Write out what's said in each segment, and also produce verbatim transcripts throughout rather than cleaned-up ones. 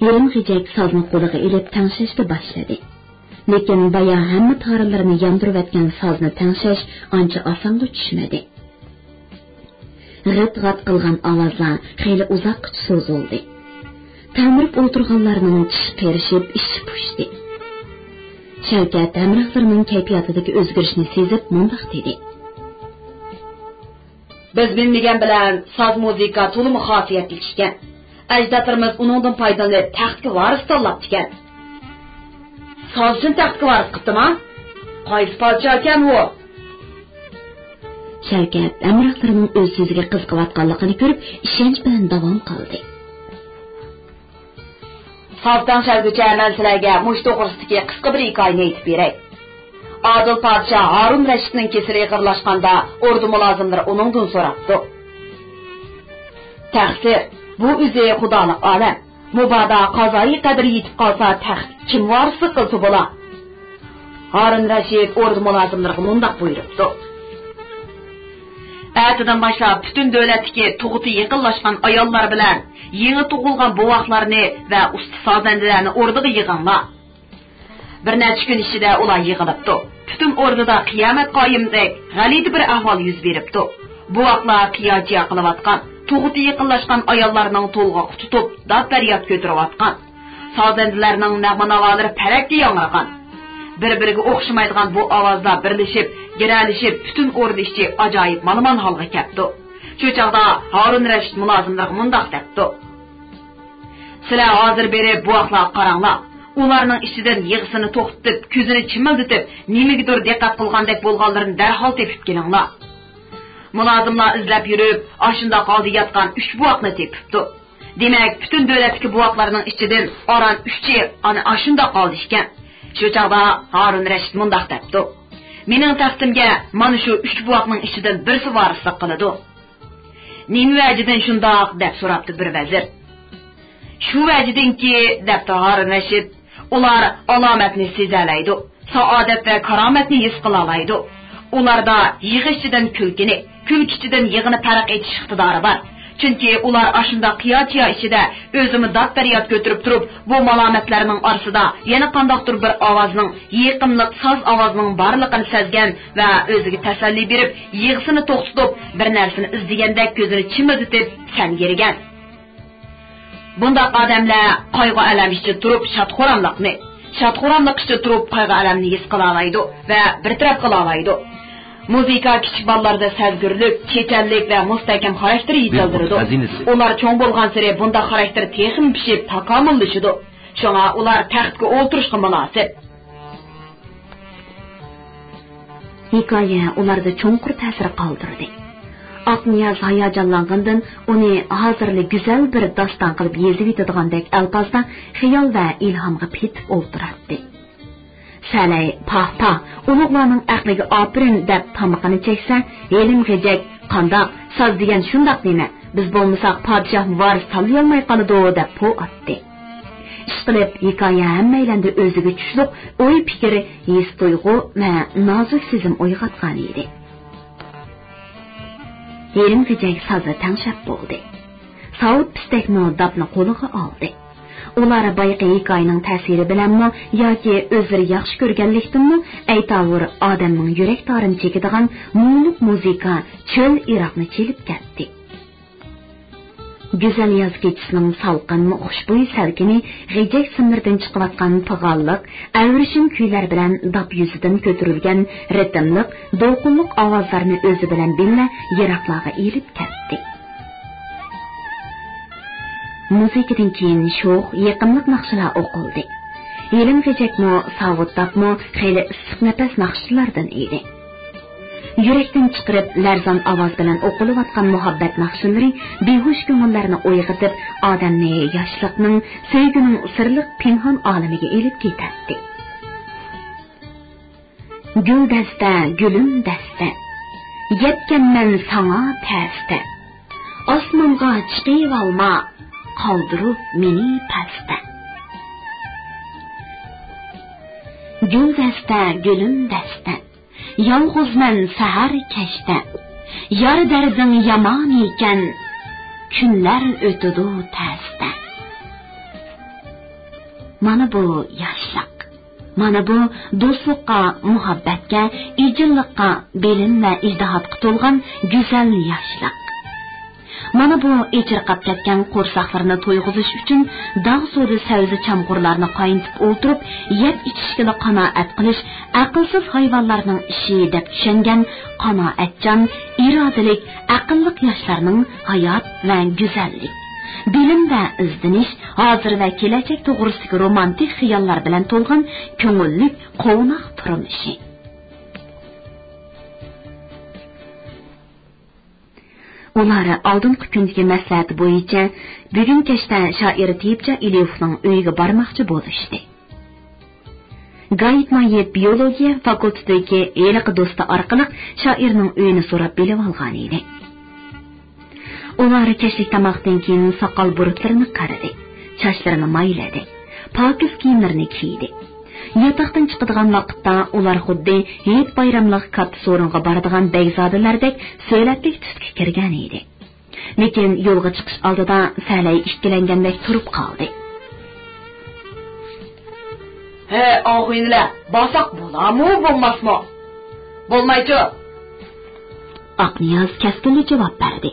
يېرىم غېجەك سازنى قولىغا ئېلىپ تەڭشەشكە باشلىدى. لېكىن بايا ھەممە تارلىرىنى ياندۇرۇۋەتكەن سازنى تەڭشەش ئانچە ئاسانغا چۈشمىدى. غىت-غات قىلغان ئاۋازلار خېلى ئۇزاققىچە سوزۇلدى. تەلمۈرۈپ ئولتۇرغانلارنىڭ چىشى قېرىشىپ، ئىچى پۇشتى. شەۋكەت ھەمراھلىرىنىڭ كەيپىياتىدىكى ئۆزگىرىشنى سېزىپ مۇنداق دېدى. بىز بىلمىگەن بىلەن ساز مۇزىكا تولىمۇ خاسىيەتلىك ئىكەن. ئەجدادلىرىمىز ئۇنىڭدىن پايدىلىنىپ تەختكە ۋارىس تاللاپتىكەن. سازچىنى تەختكە ۋارىس قىپتىما؟ قايسى پادىشاھكەن ئۇ؟ شەۋكەت ھەمراھلىرىنىڭ ئۆز سۆزىگە قىزىقىۋاتقانلىقىنى كۆرۈپ، ئىشەنچ بىلەن داۋام قىلدى. ساز تەڭشەلگۈچە مەن سىلەرگە مۇشۇ توغرىسىدىكى قىسقا بىر ھېكايىنى ئېيتىپ بېرەي. ئادىل پادىشاھ ھارۇن رەشىدنىڭ كېسىلى ئېغىرلاشقاندا، ئوردا مۇلازىملىرى ئۇنىڭدىن سوراپتۇ. تەقسىر، بۇ ئۆزى خۇدالىق ئالەم. مۇبادا قازايى قەدىر يېتىپ قالسا، تەخت كىم ۋارىسلىق قىلسا بولا؟ ھارۇن رەشىد ئوردا مۇلازىملىرىغا مۇنداق بۇيرۇپتۇ. ئەتىدىن باشلاپ پۈتۈن دۆلەتتىكى تۇغۇتى يېقىنلاشقان ئاياللار بىلەن يېڭى تۇغۇلغان بوۋاقلارنى ۋە ئۇستا سازەندىلەرنى ئوردىغا يىغىڭلار. بىر نەچچە كۈن ئىچىدە ئۇلار يىغىلىپتۇ. پۈتۈن ئوردىدا قىيامەت قايىمدەك غەلىتە بىر ئەھۋال يۈز بېرىپتۇ. بوۋاقلار قىيا-چىيا قىلىۋاتقان، تۇغۇتى يېقىنلاشقان ئاياللارنىڭ تولغاققا تۇتۇپ، داد-پەرياد كۆتۈرۈۋاتقان. سازەندىلەرنىڭ نەغمە-ناۋالىرى پەلەككە ياڭرىغان. بىر-بىرىگە ئوخشىمايدىغان بۇ ئاۋازلار بىرلىشىپ، گىرەلىشىپ، پۈتۈن ئوردا ئىچى ئاجايىپ مالىمان ھالغا كەپتۇ. شۇ چاغدا ھارۇن رەشىد مۇلازىملىرىغا مۇنداق دەپتۇ. سىلەر ھازىر بېرىپ بوۋاقلارغا قاراڭلار. ئۇلارنىڭ ئىچىدىن يىغىسىنى توختىتىپ، كۆزىنى چىمىلدىتىپ، نېمىگىدۇر دىققەت قىلغاندەك بولغانلىرىنى دەرھال تېپىپ كېلىڭلار. مۇلازىملار ئىزلەپ يۈرۈپ، ئاشۇنداق ھالدا ياتقان ئۈچ بوۋاقنى تېپىپتۇ. دېمەك، پۈتۈن دۆلەتتىكى بوۋاقلارنىڭ ئىچىدىن ئاران ئۈچى ئانا ئاشۇنداق ھالدا ئىكەن. شۇ چاغدا ھارۇن رەشىد مۇنداق دەپتۇ. مېنىڭ تەختىمگە مانا شۇ ئۈچ بوۋاقنىڭ ئىچىدىن بىرسى ۋارىسلىق قىلىدۇ. نېمە ۋەجىدىن شۇنداق؟ دەپ سوراپتۇ بىر ۋەزىر. شۇ ۋەجىدىنكى، دەپتۇ ھارۇن رەشىد، ئۇلار ئالامەتنى سېزەلەيدۇ، سائادەت ۋە كارامەتنى ھېس قىلالايدۇ. ئۇلاردا يىغا ئىچىدىن كۈلكىنى، كۈلكە ئىچىدىن يىغىنى پەرق ئېتىش ئىقتىدارى بار. چۈنكى ئۇلار ئاشۇنداق قىيا-چىيا ئىچىدە ئۆزىمۇ داد-پەرياد كۆتۈرۈپ تۇرۇپ، بۇ مالامەتلەرنىڭ ئارىسىدا يەنە قانداقتۇر بىر ئاۋازنىڭ، يېقىملىق ساز ئاۋازىنىڭ بارلىقىنى سەزگەن ۋە ئۆزىگە تەسەللى بېرىپ، يىغىسىنى توختىتىپ، بىر نەرسىنى ئىزدىگەندەك كۆزىنى چىمىلدىتىپ سەنگىرىگەن. بۇنداق ئادەملەر قايغۇ-ئەلەم ئىچىدە تۇرۇپ شاد-خۇراملىقنى، شاد-خۇراملىق ئىچىدە تۇرۇپ قايغۇ-ئەلەمنى ھېس قىلالايدۇ ۋە بىر تەرەپ قىلالايدۇ. مۇزىكا كىچىك بالىلاردا سەزگۈرلۈك، چېچەنلىك ۋە مۇستەھكەم خاراكتېر يېتىلدۈرىدۇ. ئۇلار چوڭ بولغانسېرى بۇنداق خاراكتېر تېخىمۇ پىشىپ، تاكامۇللىشىدۇ. شۇڭا ئۇلار تەختكە ئولتۇرۇشقا مۇناسىپ. ھېكايە ئۇلاردا چوڭقۇر تەسىر قالدۇردى. ئاقنىياز ھاياجانلانغىنىدىن ئۇنى ھازىرلا گۈزەل بىر داستان قىلىپ يېزىۋېتىدىغاندەك ئەلپازدا خىيال ۋە ئىلھامغا پېتىپ ئولتۇراتتى. سەلەي، پاھ، پاھ، ئۇلۇغلارنىڭ ئەقلىگە ئاپىرىن دەپ تامىقىنى چەكسە، ھېلىم غېجەك، قانداق، ساز دېگەن شۇنداق نېمە، بىز بولمىساق پادىشاھمۇ ۋارىس تاللىيالماي قالىدۇ دەپ پو ئاتتى. ئىشقىلىپ، ھېكايە ھەممەيلەندە ئۆزىگە چۈشلۈق ئوي-پىكىر، ھېس-تۇيغۇ ۋە نازۇك سېزىم ئويغاتقان ئىدى. يېرىم غېجەك سازى تەڭشەپ بولدى. ساۋۇت پىستەكمۇ داپنى قولىغا ئالدى. ئۇلار بايىقى ھېكايىنىڭ تەسىرى بىلەنمۇ ياكى ئۆزلىرى ياخشى كۆرگەنلىكتىنمۇ ئەيتاۋۇر ئادەمنىڭ يۈرەك تارىنى چېكىدىغان مۇڭلۇق مۇزىكا چۆل ئىراقنى چېلىپ كەتتى. گۈزەل ياز كېچىسىنىڭ سالقىن، خۇشبۇي سەلكىنى غېجەك سىملىرىدىن چىقىۋاتقان پىغانلىق، ئەۋرىشىم كۈيلەر بىلەن داپ يۈزىدىن كۆتۈرۈلگەن رىتىملىق، دولقۇنلۇق ئاۋازلارنى ئۆزى بىلەن بىللە يىراقلارغا ئېلىپ كەتتى. مۇزىكىدىن كېيىن شوخ، يېقىملىق ناخشىلار ئوقۇلدى. ھېلىم غېجەكمۇ، ساۋۇت داپمۇ خېلى ئىسسىق نەپەس ناخشىلاردىن ئىدى. يۈرەكتىن چىقىرىپ، لەرزان ئاۋاز بىلەن ئوقۇلۇۋاتقان مۇھەببەت ناخشىلىرى بىھۇش كۆڭۈللەرنى ئويغىتىپ، ئادەمنى ياشلىقنىڭ، سۆيگۈنىڭ سىرلىق پىنھان ئالىمىگە ئېلىپ كېتەتتى. گۈلدەستە، گۈلۈم دەستە، يەتكەنمەن ساڭا تەستە. ئاسمانغا چىقىۋالما، قالدۇرۇپ مېنى پەستە. گۈلدەستە، گۈلۈم دەستە، يالغۇزمەن سەھەر كەچتە. يار دەردىڭ يامان ئىكەن، كۈنلەر ئۆتىدۇ تەستە. مانا بۇ ياشلىق. مانا بۇ دوستلۇققا، مۇھەببەتكە، ئىجىللىققا، بىلىم ۋە ئىجتىھاتقا تولغان گۈزەل ياشلىق. مانا بۇ ئېچىرقاپ كەتكەن قورساقلىرىنى تويغۇزۇش ئۈچۈن داغ سۇدا سەۋزە چامغۇرلارنى قاينىتىپ ئولتۇرۇپ، يەپ ئىچىشكىلا قانائەت قىلىش ئەقىلسىز ھايۋانلارنىڭ ئىشى دەپ چۈشەنگەن قانائەتچان، ئىرادىلىك، ئەقىللىق ياشلارنىڭ ھايات ۋە گۈزەللىك، بىلىم ۋە ئىزدىنىش، ھازىر ۋە كېلەچەك توغرىسىدىكى رومانتىك خىياللار بىلەن تولغان كۆڭۈللۈك قوۋناق تۇرمۇشى. ئۇلار ئالدىنقى كۈندىكى مەسلىھەت بويىچە بۈگۈن كەچتە شائىر تېيىپجان ئېلىيېۋنىڭ ئۆيىگە بارماقچى بولۇشتى. گايىت مايىت بىيولوگىيە فاكۇلتېتىدىكى ھېلىقى دوستى ئارقىلىق شائىرنىڭ ئۆيىنى سوراپ بىلىۋالغان ئىدى. ئۇلار كەچلىك تاماقتىن كېيىن ساقال بۇرۇتلىرىنى قارىدى، چاچلىرىنى مايلىدى، پاكىز كىيىملىرىنى كىيدى. ياتاقتىن چىقىدىغان ۋاقىتتا ئۇلار خۇددى ھېيت بايراملىق كاتتا سورۇنغا بارىدىغان بەگزادىلەردەك سۆلەتلىك تۈسكە كىرگەن ئىدى. لېكىن يولغا چىقىش ئالدىدا سەلەي ئىككىلەنگەندەك تۇرۇپ قالدى. ھە، ئاغىنىلەر، بارساق بولارمۇ، بولماسمۇ؟ بولمايچۇ؟ ئاقنىياز كەسكىنلا جاۋاب بەردى.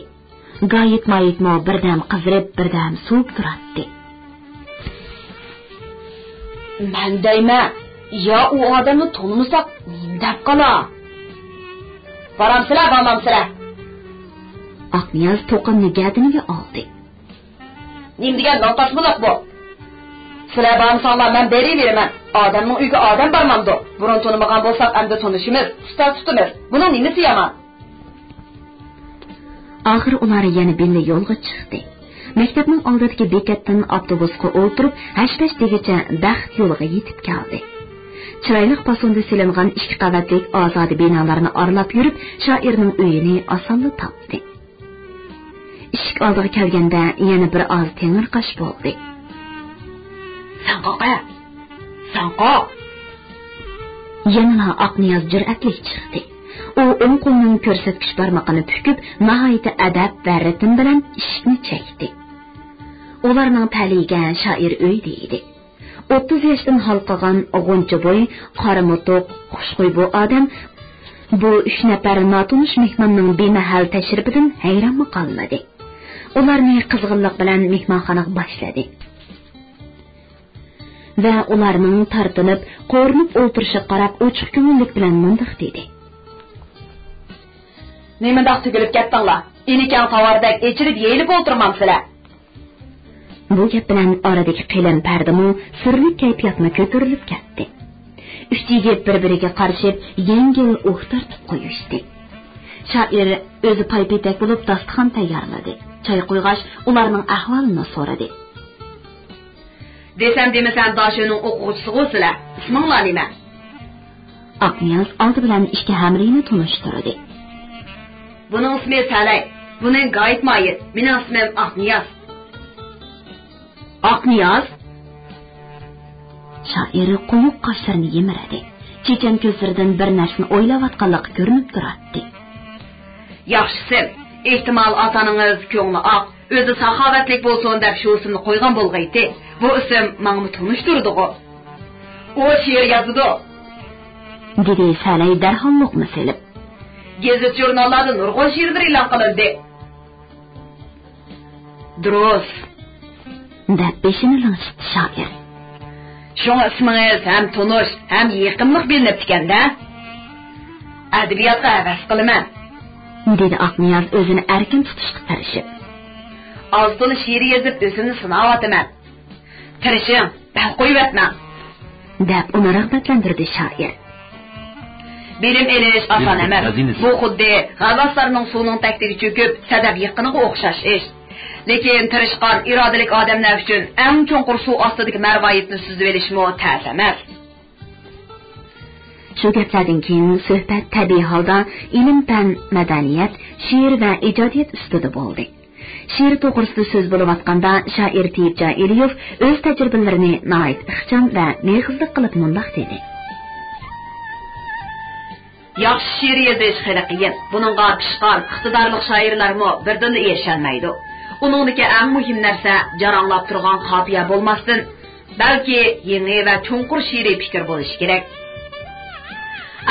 گايىت مايىتمۇ بىردەم قىزىرىپ، بىردەم سوۋۇپ تۇراتتى. مەن دەيمەن، يا ئۇ ئادەمنى تونۇمىساق نېمە دەپ قالا؟ بارامسىلەر، بارمامسىلەر؟ ئاقنىياز توقۇمنى گەدىنىگە ئالدى. نېمە دېگەن ناتاشمىلىق بۇ؟ سىلەر بارمىساڭلار مەن بېرىۋېرىمەن. ئادەمنىڭ ئۆيىگە ئادەم بارمامدۇ؟ بۇرۇن تونۇمىغان بولساق ئەمدى تونۇشىمىز، ئۇستاز تۇتىمىز. بۇنىڭ نېمىسى يامان؟ ئاخىر ئۇلار يەنە بىللە يولغا چىقتى. مەكتەپنىڭ ئالدىدىكى بېكەتتىن ئاپتوبۇسقا ئولتۇرۇپ، ھەش-پەش دېگۈچە بەخت يولىغا يېتىپ كەلدى. چىرايلىق پاسوندا سېلىنغان ئىككى قەۋەتلىك ئازادە بىنالارنى ئارىلاپ يۈرۈپ، شائىرنىڭ ئۆيىنى ئاسانلا تاپتى. ئىشىك ئالدىغا كەلگەندە يەنە بىر ئاز تېڭىرقاش بولدى. ساڭقاق-ە! ساڭقاق! يەنىلا ئاقنىياز جۈرئەتلىك چىقتى. ئۇ ئوڭ قولىنىڭ كۆرسەتكۈچ بارمىقىنى پۈكۈپ، ناھايىتى ئەدەپ ۋە رىتىم بىلەن ئىشىكنى چەكتى. ئۇلارنىڭ تەلىيىگە شائىر ئۆيدە ئىدى. ئوتتۇز ياشتىن ھالقىغان غۇنچە بوي، قارا موتۇق، خۇشخۇي بۇ ئادەم بۇ ئۈچ نەپەر ناتونۇش مېھماننىڭ بىمەھەل تەشرىپىدىن ھەيرانمۇ قالمىدى. ئۇلارنى قىزغىنلىق بىلەن مېھمانخانىغا باشلىدى. ۋە ئۇلارنىڭ تارتىنىپ، قورۇنۇپ ئولتۇرۇشىغا قاراپ ئوچۇق كۆڭۈللۈك بىلەن مۇنداق دېدى. نېمانداق تۈگۈلۈپ كەتتىڭلار؟ ئىنى كەڭ تاۋاردەك ئېچىلىپ يېيىلىپ ئولتۇرمامسىلەر؟ بۇ گەپ بىلەن ئارىدىكى قېلىن پەردىمۇ سۈرلۈك كەيپىياتمۇ كۆتۈرۈلۈپ كەتتى. ئۈچ يىگىت بىر-بىرىگە قارىشىپ يەڭگىل ئۇھ تارتىپ قويۇشتى. شائىر ئۆزى پاي-پېتەك بولۇپ داستىخان تەييارلىدى. چاي قۇيغاچ ئۇلارنىڭ ئەھۋالىنى سورىدى. دېسەم دېمىسەم داشۆنىڭ ئوقۇغۇچىسىغۇ سىلەر. ئىسمىڭلار نېمە؟ ئاقنىياز ئالدى بىلەن ئىككى ھەمرىيىنى تونۇشتۇردى. بۇنىڭ ئىسمى سەلەي، بۇنىڭ گايىت مايىت، مېنىڭ ئىسمىم ئاقنىياز. ئاقنىياز؟ شائىر قويۇق قاشلىرىنى يىمىرىدى. چېچەن كۆزلىرىدىن بىر نەرسىنى ئويلاۋاتقانلىقى كۆرۈنۈپ تۇراتتى. ياخشىسى، ئېھتىمال ئاتا-ئانىڭىز كۆڭلى ئاق، ئۆزى ساخاۋەتلىك بولسۇن دەپ شۇ ئىسىمنى قويغان بولغىيتى. بۇ ئىسىم ماڭىمۇ تونۇش تۇرىدىغۇ. ئۇ شېئىر يازىدۇ. دېدى سەلەي دەرھال لوقما سېلىپ. گېزىت-ژۇرناللاردا نۇرغۇن شېئىرلىرى ئېلان قىلىندى. دۇرۇس. دەپ بېشىنى لىڭشىتتى شائىر. شۇڭا ئىسمىڭىز ھەم تونۇش، ھەم يېقىملىق بىلىنىپتىكەن-دە. ئەدەبىياتقا ھەۋەس قىلىمەن. دېدى ئاقنىياز ئۆزىنى ئەركىن تۇتۇشقا تىرىشىپ. ئاز-تولا شېئىر يېزىپ ئۆزۈمنى سىناۋاتىمەن. تىرىشىڭ، بەل قويۇۋەتمەڭ. دەپ ئۇنى رىغبەتلەندۈردى شائىر. بىلىم ئېلىش ئاسان ئەمەس. بۇ خۇددى غەۋۋاسلارنىڭ سۇنىڭ تەكتىگە چۆكۈپ، سەدەپ يىغقىنىغا ئوخشاش ئىش. لېكىن تىرىشقان، ئىرادىلىك ئادەملەر ئۈچۈن ئەڭ چوڭقۇر سۇ ئاستىدىكى مەرۋايىتنى سۈزۈۋېلىشمۇ تەس ئەمەس. شۇ گەپلەردىن كېيىن سۆھبەت تەبىئىي ھالدا ئىلىم-پەن، مەدەنىيەت، شېئىر ۋە ئىجادىيەت ئۈستىدە بولدى. شېئىر توغرىسىدا سۆز بولۇۋاتقاندا، شائىر تېيىپجان ئېلىيېف ئۆز تەجرىبىلىرىنى ناھايىتى ئىخچام ۋە مېغىزلىق قىلىپ مۇنداق دېدى. ياخشى شېئىر يېزىش خېلى قىيىن. بۇنىڭغا پىشقان، ئىقتىدارلىق شائىرلارمۇ بىردىنلا ئېرىشەلمەيدۇ. ئۇنىڭدىكى ئەڭ مۇھىم نەرسە جاراڭلاپ تۇرغان قاپىيە بولماستىن، بەلكى يېڭى ۋە چوڭقۇر شېئىرىي پىكىر بولۇشى كېرەك.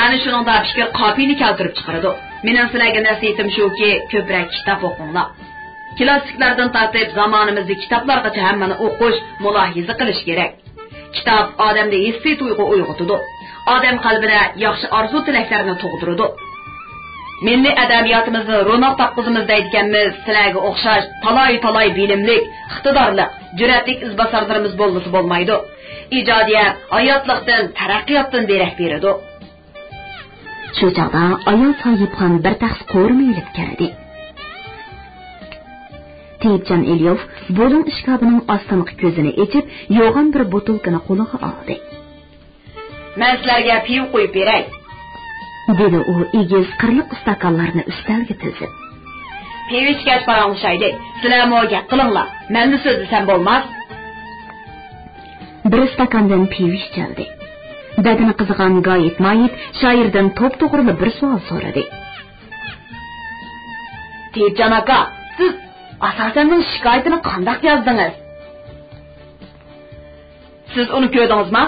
ئەنە شۇنىڭدا پىكىر قاپىيىنى كەلتۈرۈپ چىقىرىدۇ. مېنىڭ سىلەرگە نەسىھىتىم شۇكى، كۆپرەك كىتاب ئوقۇڭلار. كىلاسسىكلاردىن تارتىپ زامانىمىزدىكى كىتابلارغىچە ھەممىنى ئوقۇش، مۇلاھىزە قىلىش كېرەك. كىتاب ئادەمدە ھېسسىي تۇيغۇ ئويغىتىدۇ. ئادەم قەلبىدە ياخشى ئارزۇ-تىلەكلەرنى تۇغدۇرىدۇ. مىللىي ئەدەبىياتىمىزنى روناق تاپقۇزىمىز دەيدىكەنمىز، سىلەرگە ئوخشاش تالاي-تالاي بىلىملىك، ئىقتىدارلىق، جۈرئەتلىك ئىزباسارلىرىمىز بولمىسا بولمايدۇ. ئىجادىيەت ھاياتلىقتىن، تەرەققىياتتىن دېرەك بېرىدۇ. شۇ چاغدا ئايال ساھىبخان بىر تەخسە قورۇما ئېلىپ كەلدى. تېيىپجان ئېلىيوف بۇلۇڭ ئىشكاپىنىڭ ئاستىنقى كۆزىنى ئېچىپ، يوغان بىر بوتۇلكىنى قولىغا ئالدى. مەن سىلەرگە پىۋا قۇيۇپ بېرەي، دېدى ئۇ ئېگىز قىرلىق ئىستاكانلارنى ئۈستەلگە تىزىپ. پىۋا ئىچكەچ پاراڭلىشايلى. سىلەرمۇ گەپ قىلىڭلار. مەنلا سۆزلىسەم بولماس؟ بىر ئىستاكاندىن پىۋا ئىچەلدى. بەدىنى قىزىغان گايىت مايىت شائىردىن توپتوغرىلا بىر سوئال سورىدى. تېيىپجان ئاكا، سىز ئاساسەننىڭ شىكايىتىنى قانداق يازدىڭىز؟ سىز ئۇنى كۆردىڭىزما؟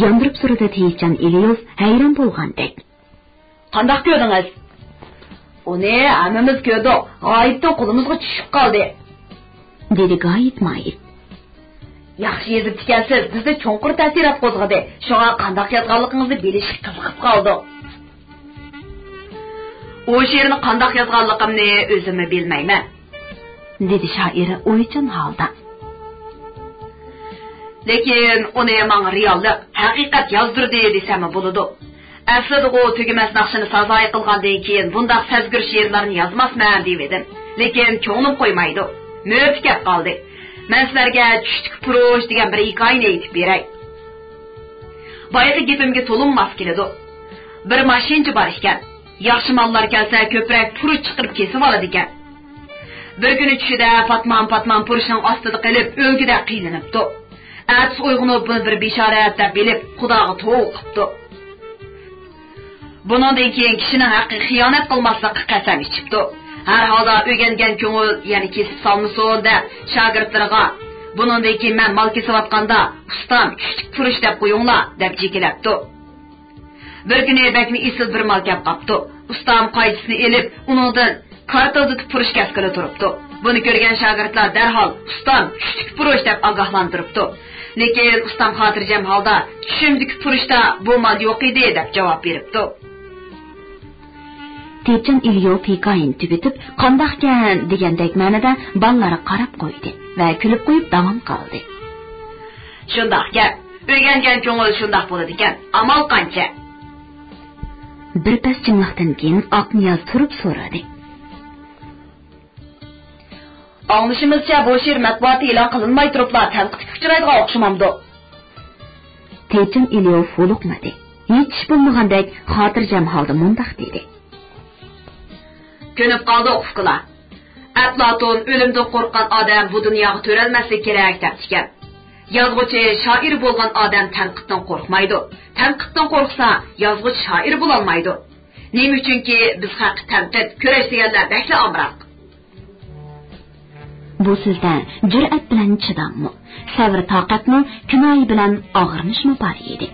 ياندۇرۇپ سورىدى تېيىپجان ئېلىيوف ھەيران بولغاندەك. قانداق كۆردىڭىز؟ ئۇنى ھەممىمىز كۆردۇق، غايىتتىن قولىمىزغا چۈشۈپ قالدى، دېدى گايىت مايىت. ياخشى يېزىپتىكەنسىز، بىزدە چوڭقۇر تەسىرات قوزغىدى، شۇڭا قانداق يازغانلىقىڭىزنى بىلىشكە قىزىقىپ قالدۇق. ئۇ شېئىرنى قانداق يازغانلىقىمنى ئۆزۈممۇ بىلمەيمەن، دېدى شائىر ئويچان ھالدا. لېكىن ئۇنى ماڭا رېئاللىق، ھەقىقەت يازدۇردى دېسەممۇ بولىدۇ. ئەسلىدىغۇ تۈگىمەس ناخشىنى سازايى قىلغاندىن كېيىن بۇنداق سەزگۈر شېئىرلارنى يازماسمەن دېۋىدىم. لېكىن كۆڭلۈم قويمايدۇ. مۆتە كەپ قالدى. مەن سىلەرگە چۈشتىكى پۇرۇش دېگەن بىر ھېكايىنى ئېيتىپ بېرەي. بايىقى گېپىمگە تولىمۇ ماس كېلىدۇ. بىر ماشىنىچى بار ئىكەن. ياخشى ماللار كەلسە كۆپرەك پۇرۇش چىقىرىپ كېسىۋالىدىكەن. بىر كۈنى چۈشىدە پاتمان-پاتمان پۇرۇشنىڭ ئاستىدا قېلىپ ئۆلگۈدەك قىينىلىپتۇ. ئەتىسى ئويغىنىپ بۇنى بىر بېشارەت دەپ بىلىپ خۇداغا توۋا قىپتۇ. بۇنىڭدىن كېيىن كىشىنىڭ ھەققىگە خىيانەت قىلماسلىققا قەسەم ئىچىپتۇ. ھەر ھالدا ئۆگەنگەن كۆڭۈل يەنە كېسىپ سالمىسۇن دەپ شاگىرتلىرىغا، بۇنىڭدىن كېيىن مەن مال كېسىۋاتقاندا ئۇستام چۈشتىكى پۇرۇش دەپ قويۇڭلار دەپ جېكىلەپتۇ. بىر كۈنى بەكمۇ ئېسىل بىر مال كەپ قاپتۇ. ئۇستام قايچىسىنى ئېلىپ ئۇنىڭدىن كارتىلدىتىپ پۇرۇش كەسكىلى تۇرۇپتۇ. بۇنى كۆرگەن شاگىرتلار دەرھال ئۇستام چۈشتىكى پۇرۇش دەپ ئاگاھلاندۇرۇپتۇ. لېكىن ئۇستام خاتىرجەم ھالدا چۈشۈمدىكى پۇرۇشتا بۇ مال يوق ئىدى دەپ جاۋاب بېرىپتۇ. تېيىپجان ئېلىيوف ھېكايىنى تۈگىتىپ، قانداقكەن دېگەندەك مەنىدە بالىلارغا قاراپ قويدى ۋە كۈلۈپ قويۇپ داۋام قىلدى. شۇنداق گەپ. ئۆگەنگەن كۆڭۈل شۇنداق بولىدىكەن. ئامال قانچە؟ بىر پەس جىملىقتىن كېيىن ئاقنىياز تۇرۇپ سورىدى. ئاڭلىشىمىزچە، بۇ شېئىر مەتبۇئاتتا ئېلان قىلىنماي تۇرۇپلا تەنقىدكە ئۇچرايدىغان ئوخشىمامدۇ؟ تېيىپجان ئېلىيوف ھولۇقمىدى. ھېچ ئىش بولمىغاندەك خاتىرجەم ھالدا مۇنداق دېدى. كۆنۈپ قالدۇق، ئۇكىلار. ئەپلاتون ئۆلۈمدىن قورققان ئادەم بۇ دۇنياغا تۆرەلمەسلىكى كېرەك دەپتىكەن. يازغۇچى، شائىر بولغان ئادەم تەنقىدتىن قورقمايدۇ. تەنقىدتىن قورقسا، يازغۇچى، شائىر بولالمايدۇ. نېمە ئۈچۈنكى بىز خەققە تەنقىد، كۈرەش دېگەنلەر بەكلا ئامراق. بۇ سۆزدە جۈرئەت بىلەن چىداممۇ، سەۋر-تاقەتمۇ، كىنايە بىلەن ئاغرىنىشمۇ بار ئىدى.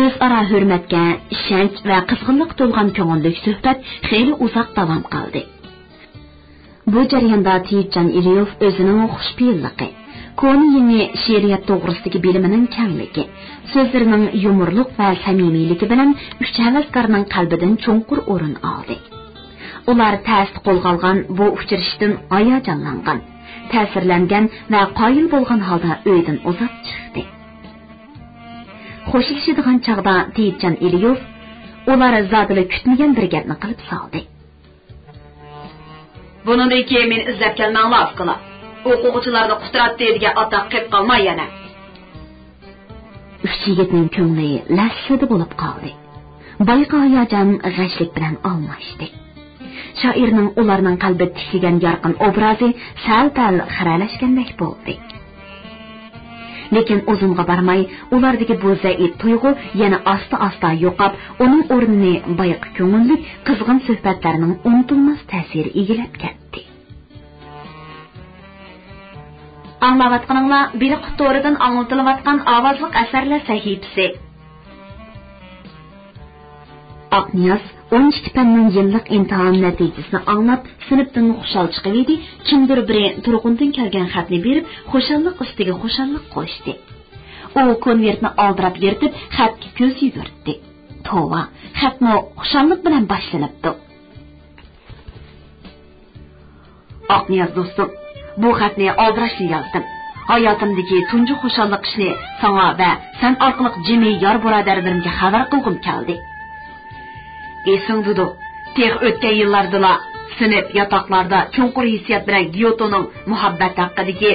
ئۆزئارا ھۆرمەتكە، ئىشەنچ ۋە قىزغىنلىققا تولغان كۆڭۈللۈك سۆھبەت خېلى ئۇزاق داۋام قىلدى. بۇ جەرياندا تېيىپجان ئېلىيوف ئۆزىنىڭ خۇشپېئىللىقى، كونا-يېڭى شېئىرىيەت توغرىسىدىكى بىلىمىنىڭ كەڭلىكى، سۆزلىرىنىڭ يۇمۇرلۇق ۋە سەمىمىيلىكى بىلەن ئۈچ ھەۋەسكارنىڭ قەلبىدىن چوڭقۇر ئورۇن ئالدى. ئۇلار تەستە قولغا ئالغان بۇ ئۇچرىشىشتىن ھاياجانلانغان، تەسىرلەنگەن ۋە قايىل بولغان ھالدا ئۆيدىن ئۇزاپ چىقتى. خوشلىشىدىغان چاغدا تېيىپجان ئېلىيوف ئۇلار زادىلا كۈتمىگەن بىر گەپنى قىلىپ سالدى. بۇنىڭدىن كېيىن مېنى ئىزدەپ كەلمەڭلار، ئۇكىلار. ئوقۇغۇچىلارنى قۇتراتتى دېگەن ئاتاق قېلىپ قالماي يەنە. ئۈچ يىگىتنىڭ كۆڭلى لەرزىدە بولۇپ قالدى. بايىقى ھاياجان غەشلىك بىلەن ئالماشتى. شائىرنىڭ ئۇلارنىڭ قەلبىدە تىكلىگەن يارقىن ئوبرازى سەل-پەل خىرەلەشكەندەك بولدى. لېكىن ئۇزۇنغا بارماي، ئۇلاردىكى بۇ زەئىپ تۇيغۇ يەنە ئاستا-ئاستا يوقاپ، ئۇنىڭ ئورنىنى بايىقى كۆڭۈللۈك، قىزغىن سۆھبەتلەرنىڭ ئۇنتۇلماس تەسىرى ئىگىلەپ كەتتى. ئاڭلاۋاتقىنىڭلار بىلىق تورىدىن ئاڭلىتىلىۋاتقان ئاۋازلىق ئەسەرلەر سەھىپىسى. ئاقنىياز ئون ئىككى پەننىڭ يىللىق ئىمتىھان نەتىجىسىنى ئاڭلاپ، سىنىپتىن خۇشال چىقىۋىدى، كىمدۇر بىرى تۇرغۇندىن كەلگەن خەتنى بېرىپ، خۇشاللىق ئۈستىگە خۇشاللىق قوشتى. ئۇ كونۋېرتنى ئالدىراپ يىرتىپ، خەتكە كۆز يۈگۈرتتى. توۋا، خەتمۇ خۇشاللىق بىلەن باشلىنىپتۇ. ئاقنىياز دوستۇم، بۇ خەتنى ئالدىراشلا يازدىم. ھاياتىمدىكى تۇنجى خۇشاللىق ئىشنى ساڭا ۋە سەن ئارقىلىق جىمى يار بۇرادەرلىرىمگە خەۋەر قىلغۇم كەلدى. ئېسىڭدىدۇ، تېخى ئۆتكەن يىللاردىلا سىنىپ ياتاقلاردا چوڭقۇر ھېسسىيات بىلەن گيوتونىڭ مۇھەببەت ھەققىدىكى،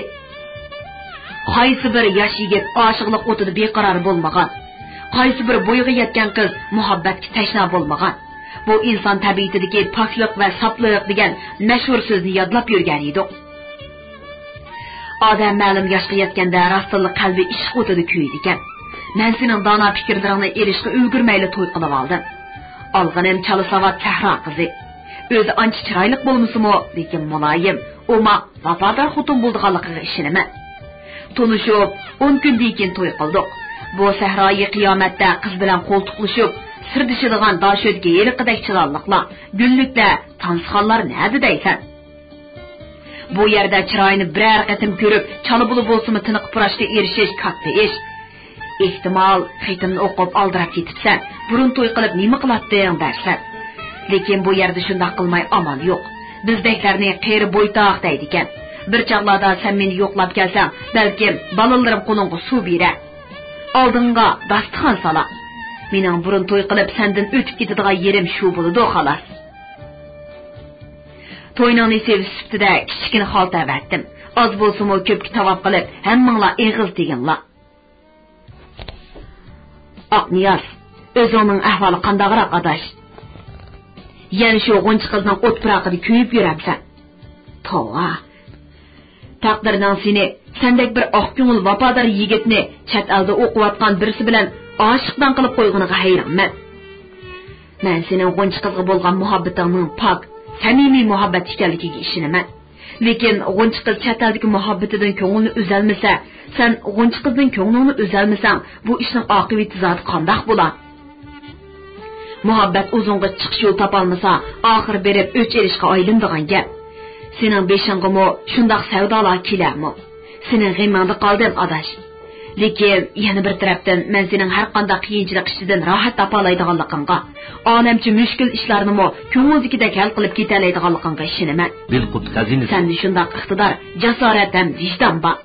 قايسى بىر ياش يىگىت ئاشىقلىق ئوتىدا بىقارار بولمىغان، قايسى بىر بويغا يەتكەن قىز مۇھەببەتكە تەشنا بولمىغان، بۇ ئىنسان تەبىئىتىدىكى پاكلىق ۋە ساپلىق دېگەن مەشھۇر سۆزنى يادلاپ يۈرگەن ئىدۇق. ئادەم مەلۇم ياشقا يەتكەندە راستتىنلا قەلبى ئىشق ئوتىدا كۆيىدىكەن. مەن سېنىڭ دانا پىكىرلىرىڭنى ئېلىشقا ئۈلگۈرمەيلا توي قىلىۋالدىم. ئالغىنىم چالا ساۋات سەھرا قىزى. ئۆزى ئانچە چىرايلىق بولمىسىمۇ، لېكىن مۇلايىم، ئوماق، ۋاپادار خوتۇن بولىدىغانلىقىغا ئىشىنىمەن. تونۇشۇپ ئون كۈندىن كېيىن توي قىلدۇق. بۇ سەھرايى قىيامەتتە قىز بىلەن قولتۇقلىشىپ سىردىشىدىغان داشۆدىكى ھېلىقىدەك چىرايلىقلار، گۈللۈكلەر، تانسىخانلار نەدە دەيسەن؟ بۇ يەردە چىرايىنى بىرەر قېتىم كۆرۈپ، چالا بولا بولسىمۇ تىنىقىپ پۇراشقا ئېرىشىش كاتتا ئىش. ئېھتىمال، خېتىمنى ئوقۇپ ئالدىراپ كېتىپسەن، بۇرۇن توي قىلىپ نېمە قىلاتتىڭ دەرسەن. لېكىن بۇ يەردە شۇنداق قىلماي ئامال يوق. بىزدەكلەرنى قېرى بويتاق دەيدىكەن. بىر چاغلاردا سەن مېنى يوقلاپ كەلسەڭ، بەلكىم بالىلىرىم قولۇڭغا سۇ بېرەر. ئالدىڭغا داستىخان سالار. مېنىڭ بۇرۇن توي قىلىپ سەندىن ئۆتۈپ كېتىدىغان يېرىم شۇ بولىدۇ، خالاس. توينىڭ نېسىۋىسى سۈپىتىدە كىچىككىنە خالتا ئەۋەتتىم. ئاز بولسىمۇ كۆپكە تاۋاپ قىلىپ، ھەممىڭلار ئېغىز تېگىڭلار. ئاقنىياز، ئۆزۈڭنىڭ ئەھۋالى قانداقراق، ئاداش؟ يەنە شۇ غۇنچە قىزنىڭ ئوت پىراقىدا كۆيۈپ يۈرەمسەن؟ توۋا! تەقدىرنىڭ سېنى، سەندەك بىر ئاق كۆڭۈل، ۋاپادار يىگىتنى چەت ئەلدە ئوقۇۋاتقان بىرسى بىلەن ئاشىقدان قىلىپ قويغىنىغا ھەيرانمەن. مەن سېنىڭ غۇنچە قىزغا بولغان مۇھەببىتىڭنىڭ پاك، سەمىمىي مۇھەببەت ئىكەنلىكىگە ئىشىنىمەن. لېكىن غۇنچە قىز چەت ئەلدىكى مۇھەببىتىدىن كۆڭلىنى ئۈزەلمىسە، سەن غۇنچە قىزدىن كۆڭلۈڭنى ئۈزەلمىسەڭ، بۇ ئىشنىڭ ئاقىۋىتى زادى قانداق بولا؟ مۇھەببەت ئۇزۇنغىچە چىقىش يول تاپالمىسا، ئاخىرى بېرىپ ئۆچ ئېلىشقا ئايلىنىدىغان گەپ. سېنىڭ بېشىڭغىمۇ شۇنداق سەۋدالار كېلەرمۇ؟ سېنىڭ غېمىڭدە قالدىم، ئاداش. لېكىن يەنە بىر تەرەپتىن، مەن سېنىڭ ھەر قانداق قىيىنچىلىق ئىچىدىن راھەت تاپالايدىغانلىقىڭغا، ئالەمچە مۈشكۈل ئىشلارنىمۇ كۆڭۈلدىكىدەك ھەل قىلىپ كېتەلەيدىغانلىقىڭغا ئىشىنىمەن. بىلقۇت خەزىنىسى. سەندە شۇنداق ئىقتىدار، جاسارەت ھەم ۋىجدان بار.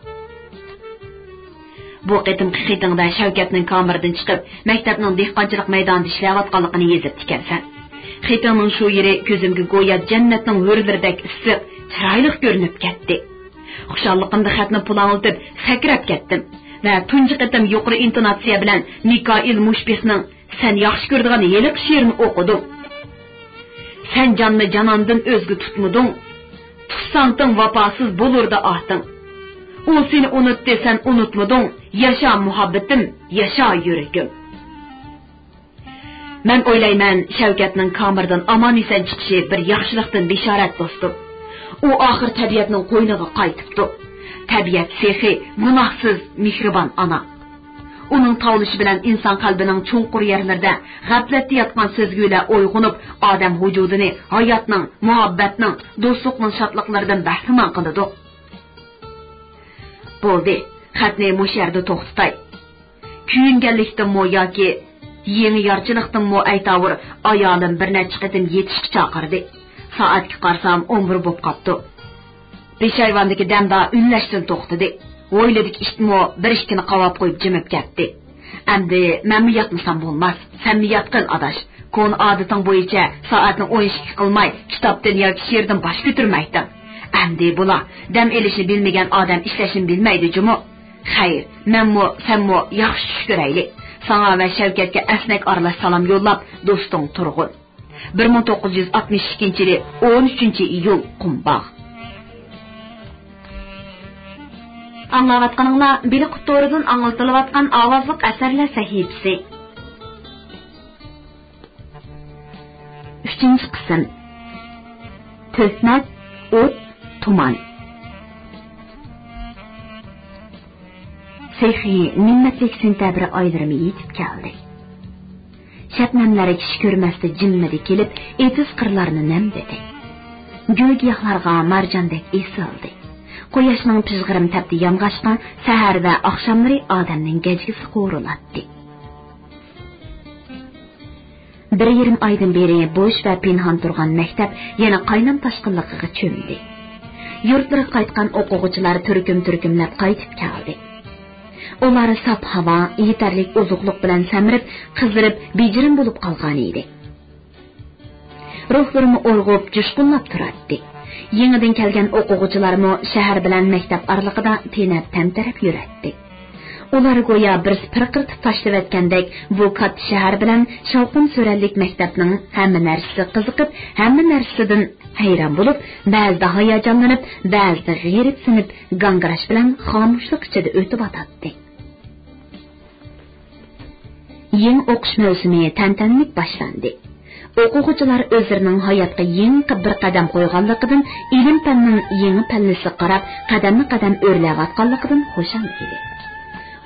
بۇ قېتىمقى خېتىڭدە شەۋكەتنىڭ كامېردىن چىقىپ، مەكتەپنىڭ دېھقانچىلىق مەيدانىدا ئىشلەۋاتقانلىقىنى يېزىپتىكەنسەن. خېتىڭنىڭ شۇ يېرى كۆزۈمگە گويا جەننەتنىڭ ھۆرلىرىدەك ئىسسىق، چىرايلىق كۆرۈنۈپ كەتتى. خۇشاللىقىمدا خەتنى پۇلاڭلىتىپ سەكرەپ كەتتىم ۋە تۇنجى قېتىم يۇقىرى ئىنتوناتسىيە بىلەن مىكائىل مۇشپىخنىڭ سەن ياخشى كۆرىدىغان ھېلىقى شېئىرىنى ئوقۇدۇم. سەن جاننى جاناندىن ئۆزگە تۇتمىدىڭ، تۇتساڭتىڭ ۋاپاسىز بولۇردى ئاتىڭ. ئۇ سېنى ئۇنۇتتى، سەن ئۇنۇتمىدىڭ، ياشا مۇھەببىتىم، ياشا يۈرىكىم. مەن ئويلايمەن، شەۋكەتنىڭ كامېردىن ئامان-ئېسەن چىقىشى بىر ياخشىلىقتىن بېشارەت، دوستۇم. ئۇ ئاخىر تەبىئەتنىڭ قوينىغا قايتىپتۇ. تەبىئەت سېخىي، گۇناھسىز، مېھرىبان ئانا. ئۇنىڭ تاۋلىشى بىلەن ئىنسان قەلبىنىڭ چوڭقۇر يەرلىرىدە غەپلەتتە ياتقان سەزگۈلەر ئويغىنىپ، ئادەم ۋۇجۇدىنى ھاياتنىڭ، مۇھەببەتنىڭ، دوستلۇقنىڭ شادلىقلىرىدىن بەھرىمەن قىلىدۇ. بولدى، خەتنى مۇشۇ يەردە توختىتاي. كۆيۈنگەنلىكتىنمۇ ياكى يېڭى يارچىلىقتىنمۇ ئەيتاۋۇر، ئايالىم بىر نەچچە قېتىم يېتىشكە چاقىردى. سائەتكە قارىسام، ئون بىر بوپ قاپتۇ. پېشايۋاندىكى دەمدار ئۈنلەشتىن توختىدى. ھويلىدىكى ئىتمۇ بىر ئىككىنى قاۋاپ قويۇپ جىمىپ كەتتى. ئەمدى مەنمۇ ياتمىسام بولماس. سەنمۇ ياتقىن، ئاداش. كونا ئادىتىڭ بويىچە سائەتنى ئون ئىككى قىلماي، كىتابتىن ياكى شېئىردىن باش كۆتۈرمەيتتىڭ. ئەمدى بولا، دەم ئېلىشنى بىلمىگەن ئادەم ئىشلەشنى بىلمەيدۇ جۇمۇ. خەير، مەنمۇ، سەنمۇ ياخشى چۈش كۆرەيلى. ساڭا ۋە شەۋكەتكە ئەسنەك ئارىلاش سالام يوللاپ، دوستۇڭ تۇرغۇن. بىر مىڭ توققۇز يۈز ئاتمىش ئىككىنچى يىلى، ئون ئۈچىنچى ئىيۇل، قۇمباغ. ئاڭلاۋاتقىنىڭلار بىلىق تورىدىن ئاڭلىتىلىۋاتقان ئاۋازلىق ئەسەرلەر سەھىپىسى. ئۈچىنچى قىسىم. تۆھمەت، ئوت، تۇمان. تېخى مىننەتلىك سېنتەبىر ئايلىرىمۇ يېتىپ كەلدى. شەبنەملەر كىشى كۆرمەستە جىممىدە كېلىپ، ئېتىز-قىرلارنى نەمدىدى. گۈل-گىياھلارغا مارجاندەك ئېسىلدى. قۇياشنىڭ پىژغىرىم تەپتى يانغاچقا، سەھەر ۋە ئاخشاملىرى ئادەمنىڭ گەجگىسى قورۇلاتتى. بىر يېرىم ئايدىن بېرى بوش ۋە پىنھان تۇرغان مەكتەپ يەنە قاينام تاشقىنلىقىغا چۆمدى. يۇرتلىرىغا قايتقان ئوقۇغۇچىلار تۈركۈم-تۈركۈملەپ قايتىپ كەلدى. ئۇلار ساپ ھاۋا، يېتەرلىك ئوزۇقلۇق بىلەن سەمرىپ، قىزىرىپ، بېجىرىم بولۇپ قالغانىدى. روھلىرىمۇ ئۇرغۇپ، جۇشقۇنلاپ تۇراتتى. يېڭىدىن كەلگەن ئوقۇغۇچىلارمۇ شەھەر بىلەن مەكتەپ ئارىلىقىدا تېنەپ-تەمتىرەپ يۈرەتتى. ئۇلار گويا بىرسى پىرقىرىتىپ تاشلىۋەتكەندەك بۇ كاتتا شەھەر بىلەن شاۋقۇن-سۈرەنلىك مەكتەپنىڭ ھەممە نەرسىسىگە قىزىقىپ، ھەممە نەرسىدىن ھەيران بولۇپ، بەزىدە ھاياجانلىنىپ، بەزىدە غېرىبسىنىپ، گاڭگىراش بىلەن خامۇشلۇق ئىچىدە ئۆتۈۋاتاتتى. يېڭى ئوقۇش مەۋسۇمى تەنتەنىلىك باشلاندى. ئوقۇغۇچىلار ئۆزلىرىنىڭ ھاياتقا يېڭىقى بىر قەدەم قويغانلىقىدىن، ئىلىم-پەننىڭ يېڭى پەللىسىگە قاراپ قەدەممۇ قەدەم ئۆرلەۋاتقانلىقىدىن خۇشال ئىدى.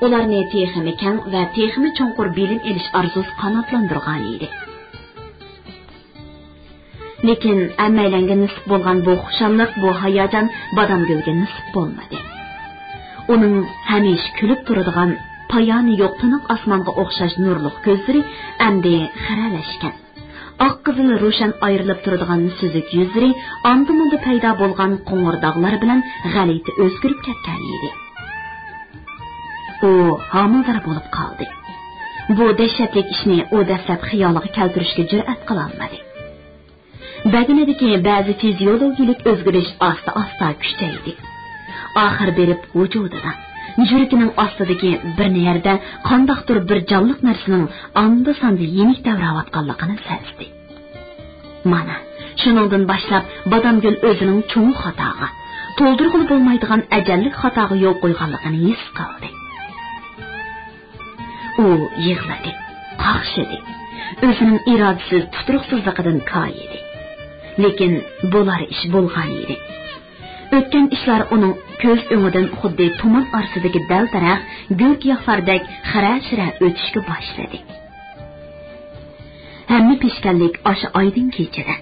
ئۇلارنى تېخىمۇ كەڭ ۋە تېخىمۇ چوڭقۇر بىلىم ئېلىش ئارزۇسى قاناتلاندۇرغانىدى. لېكىن ھەممەيلەنگە نېسىپ بولغان بۇ خۇشاللىق، بۇ ھاياجان بادامگۈلگە نېسىپ بولمىدى. ئۇنىڭ ھەمىشە كۈلۈپ تۇرىدىغان، پايانى يوق تىنىق ئاسمانغا ئوخشاش نۇرلۇق كۆزلىرى ئەمدى خىرەلەشكەن. ئاق-قىزىل روشەن ئايرىلىپ تۇرىدىغان سۈزۈك يۈزلىرى ئاندا-مۇندا پەيدا بولغان قوڭۇر داغلار بىلەن غەلىتە ئۆزگىرىپ كەتكەنىدى. ئۇ ھامىلىدار بولۇپ قالدى. بۇ دەھشەتلىك ئىشنى ئۇ دەسلەپ خىيالىغا كەلتۈرۈشكە جۈرئەت قىلالمىدى. بەدىنىدىكى بەزى فىزىيولوگىيىلىك ئۆزگىرىش ئاستا-ئاستا كۈچەيدى. ئاخىر بېرىپ ۋۇجۇدىدا، يۈرىكىنىڭ ئاستىدىكى بىر يەردە قانداقتۇر بىر جانلىق نەرسىنىڭ ئاندا-ساندا يېنىك تەۋراۋاتقانلىقىنى سەزدى. مانا، شۇنىڭدىن باشلاپ بادامگۈل ئۆزىنىڭ چوڭ خاتاغا، تولدۇرغىلى بولمايدىغان ئەجەللىك خاتاغا يول قويغانلىقىنى ھېس قىلدى. ئۇ يىغلىدى، قاقشىدى، ئۆزىنىڭ ئىرادىسىز تۇتۇرۇقسىزلىقىدىن كايىدى. لېكىن بولار ئىش بولغان ئىدى. ئۆتكەن ئىشلار ئۇنىڭ كۆز ئۆڭىدىن خۇددى تۇمان ئارىسىدىكى دەل-دەرەخ، گۈل-گىياھلاردەك خىرە-شىرە ئۆتۈشكە باشلىدى. ھەممە پېشكەللىك ئاشۇ ئايدىڭ كېچىدە،